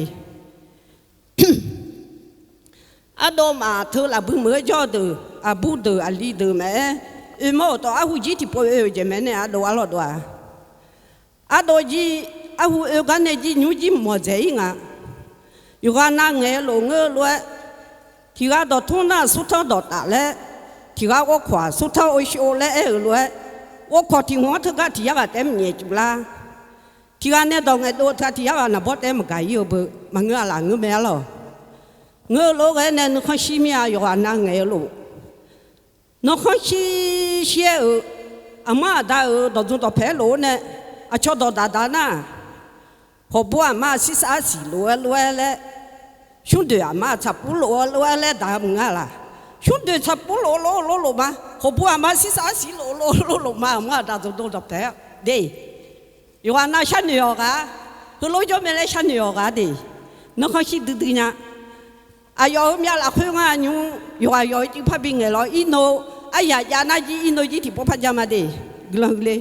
Ardov maf teu lafbui meuq-eu jawr-eu deuq aqbur deuq aqli deuq maqaer, oermawr-euq tawv arhu jir tiqpov oe-euq jeq mae nae ardov arlawq dov-a. Ardov jir, arhu oe gar nae jir nymr jir mawq dzaeq-ir nga. Yawqghaq nav ngaeq-eu lof ngeur-eu lof-aer, tiq ghaq dawqtmr nar smrtanr dawqtaf laer, tiq ghaq ghovkawq-aq smrtanr ovshuv laer aer-euq lof-aer, ghovkawq tiq hmq-anr teugar tiq yar ghaq taef-aer maqnyaef cuf lar. Tiq ghaq nae dawq ngaeqdov-eu teu-aq tiq yar ghaq naqbawr taef-aer maqgaq-ir-eu beu maqngeur-a laf ngeur mae arlawq. Ngeur-eu lof ghae-aer nae nuikhanr shir mir-a yawqghaq nav ngaeq-eu lof. Nuikhanr shir shir-aer-euq, aqmanr aqda-euq dawqdzmq dawqpaeq-aer lof-aer nae, aqcawq dawqdaq daq nar, hawqbur aqma sirsav arsiq lof-aer lof-aer laer, smrdoeq aqma tsaqpur lof-aer lof-aer laer daq-eu maqnga laq. Smrdoeq tsaqpur lof-eu lof-eu lof-eu lof ma, hawqbur aqma sirsav arsiq lof-eu lof-eu lof-eu lof ma, aqmanr aqda dawqdzmq dawqpaeq-aer de. Yawqghaq nav sharnoeq-awq ghaq, heulof jawr mae laer sharnoeq-awq ghaq de. Nuikhanr shir duidui nya. Aqyawf heumyav lafkhoer ngar nymr yawqghaq yawq-eu civ parbi ngaeq lawr irno, aryaq jav nar jir irno jir tiqpov par ja ma de. Guiqlanq huiq le.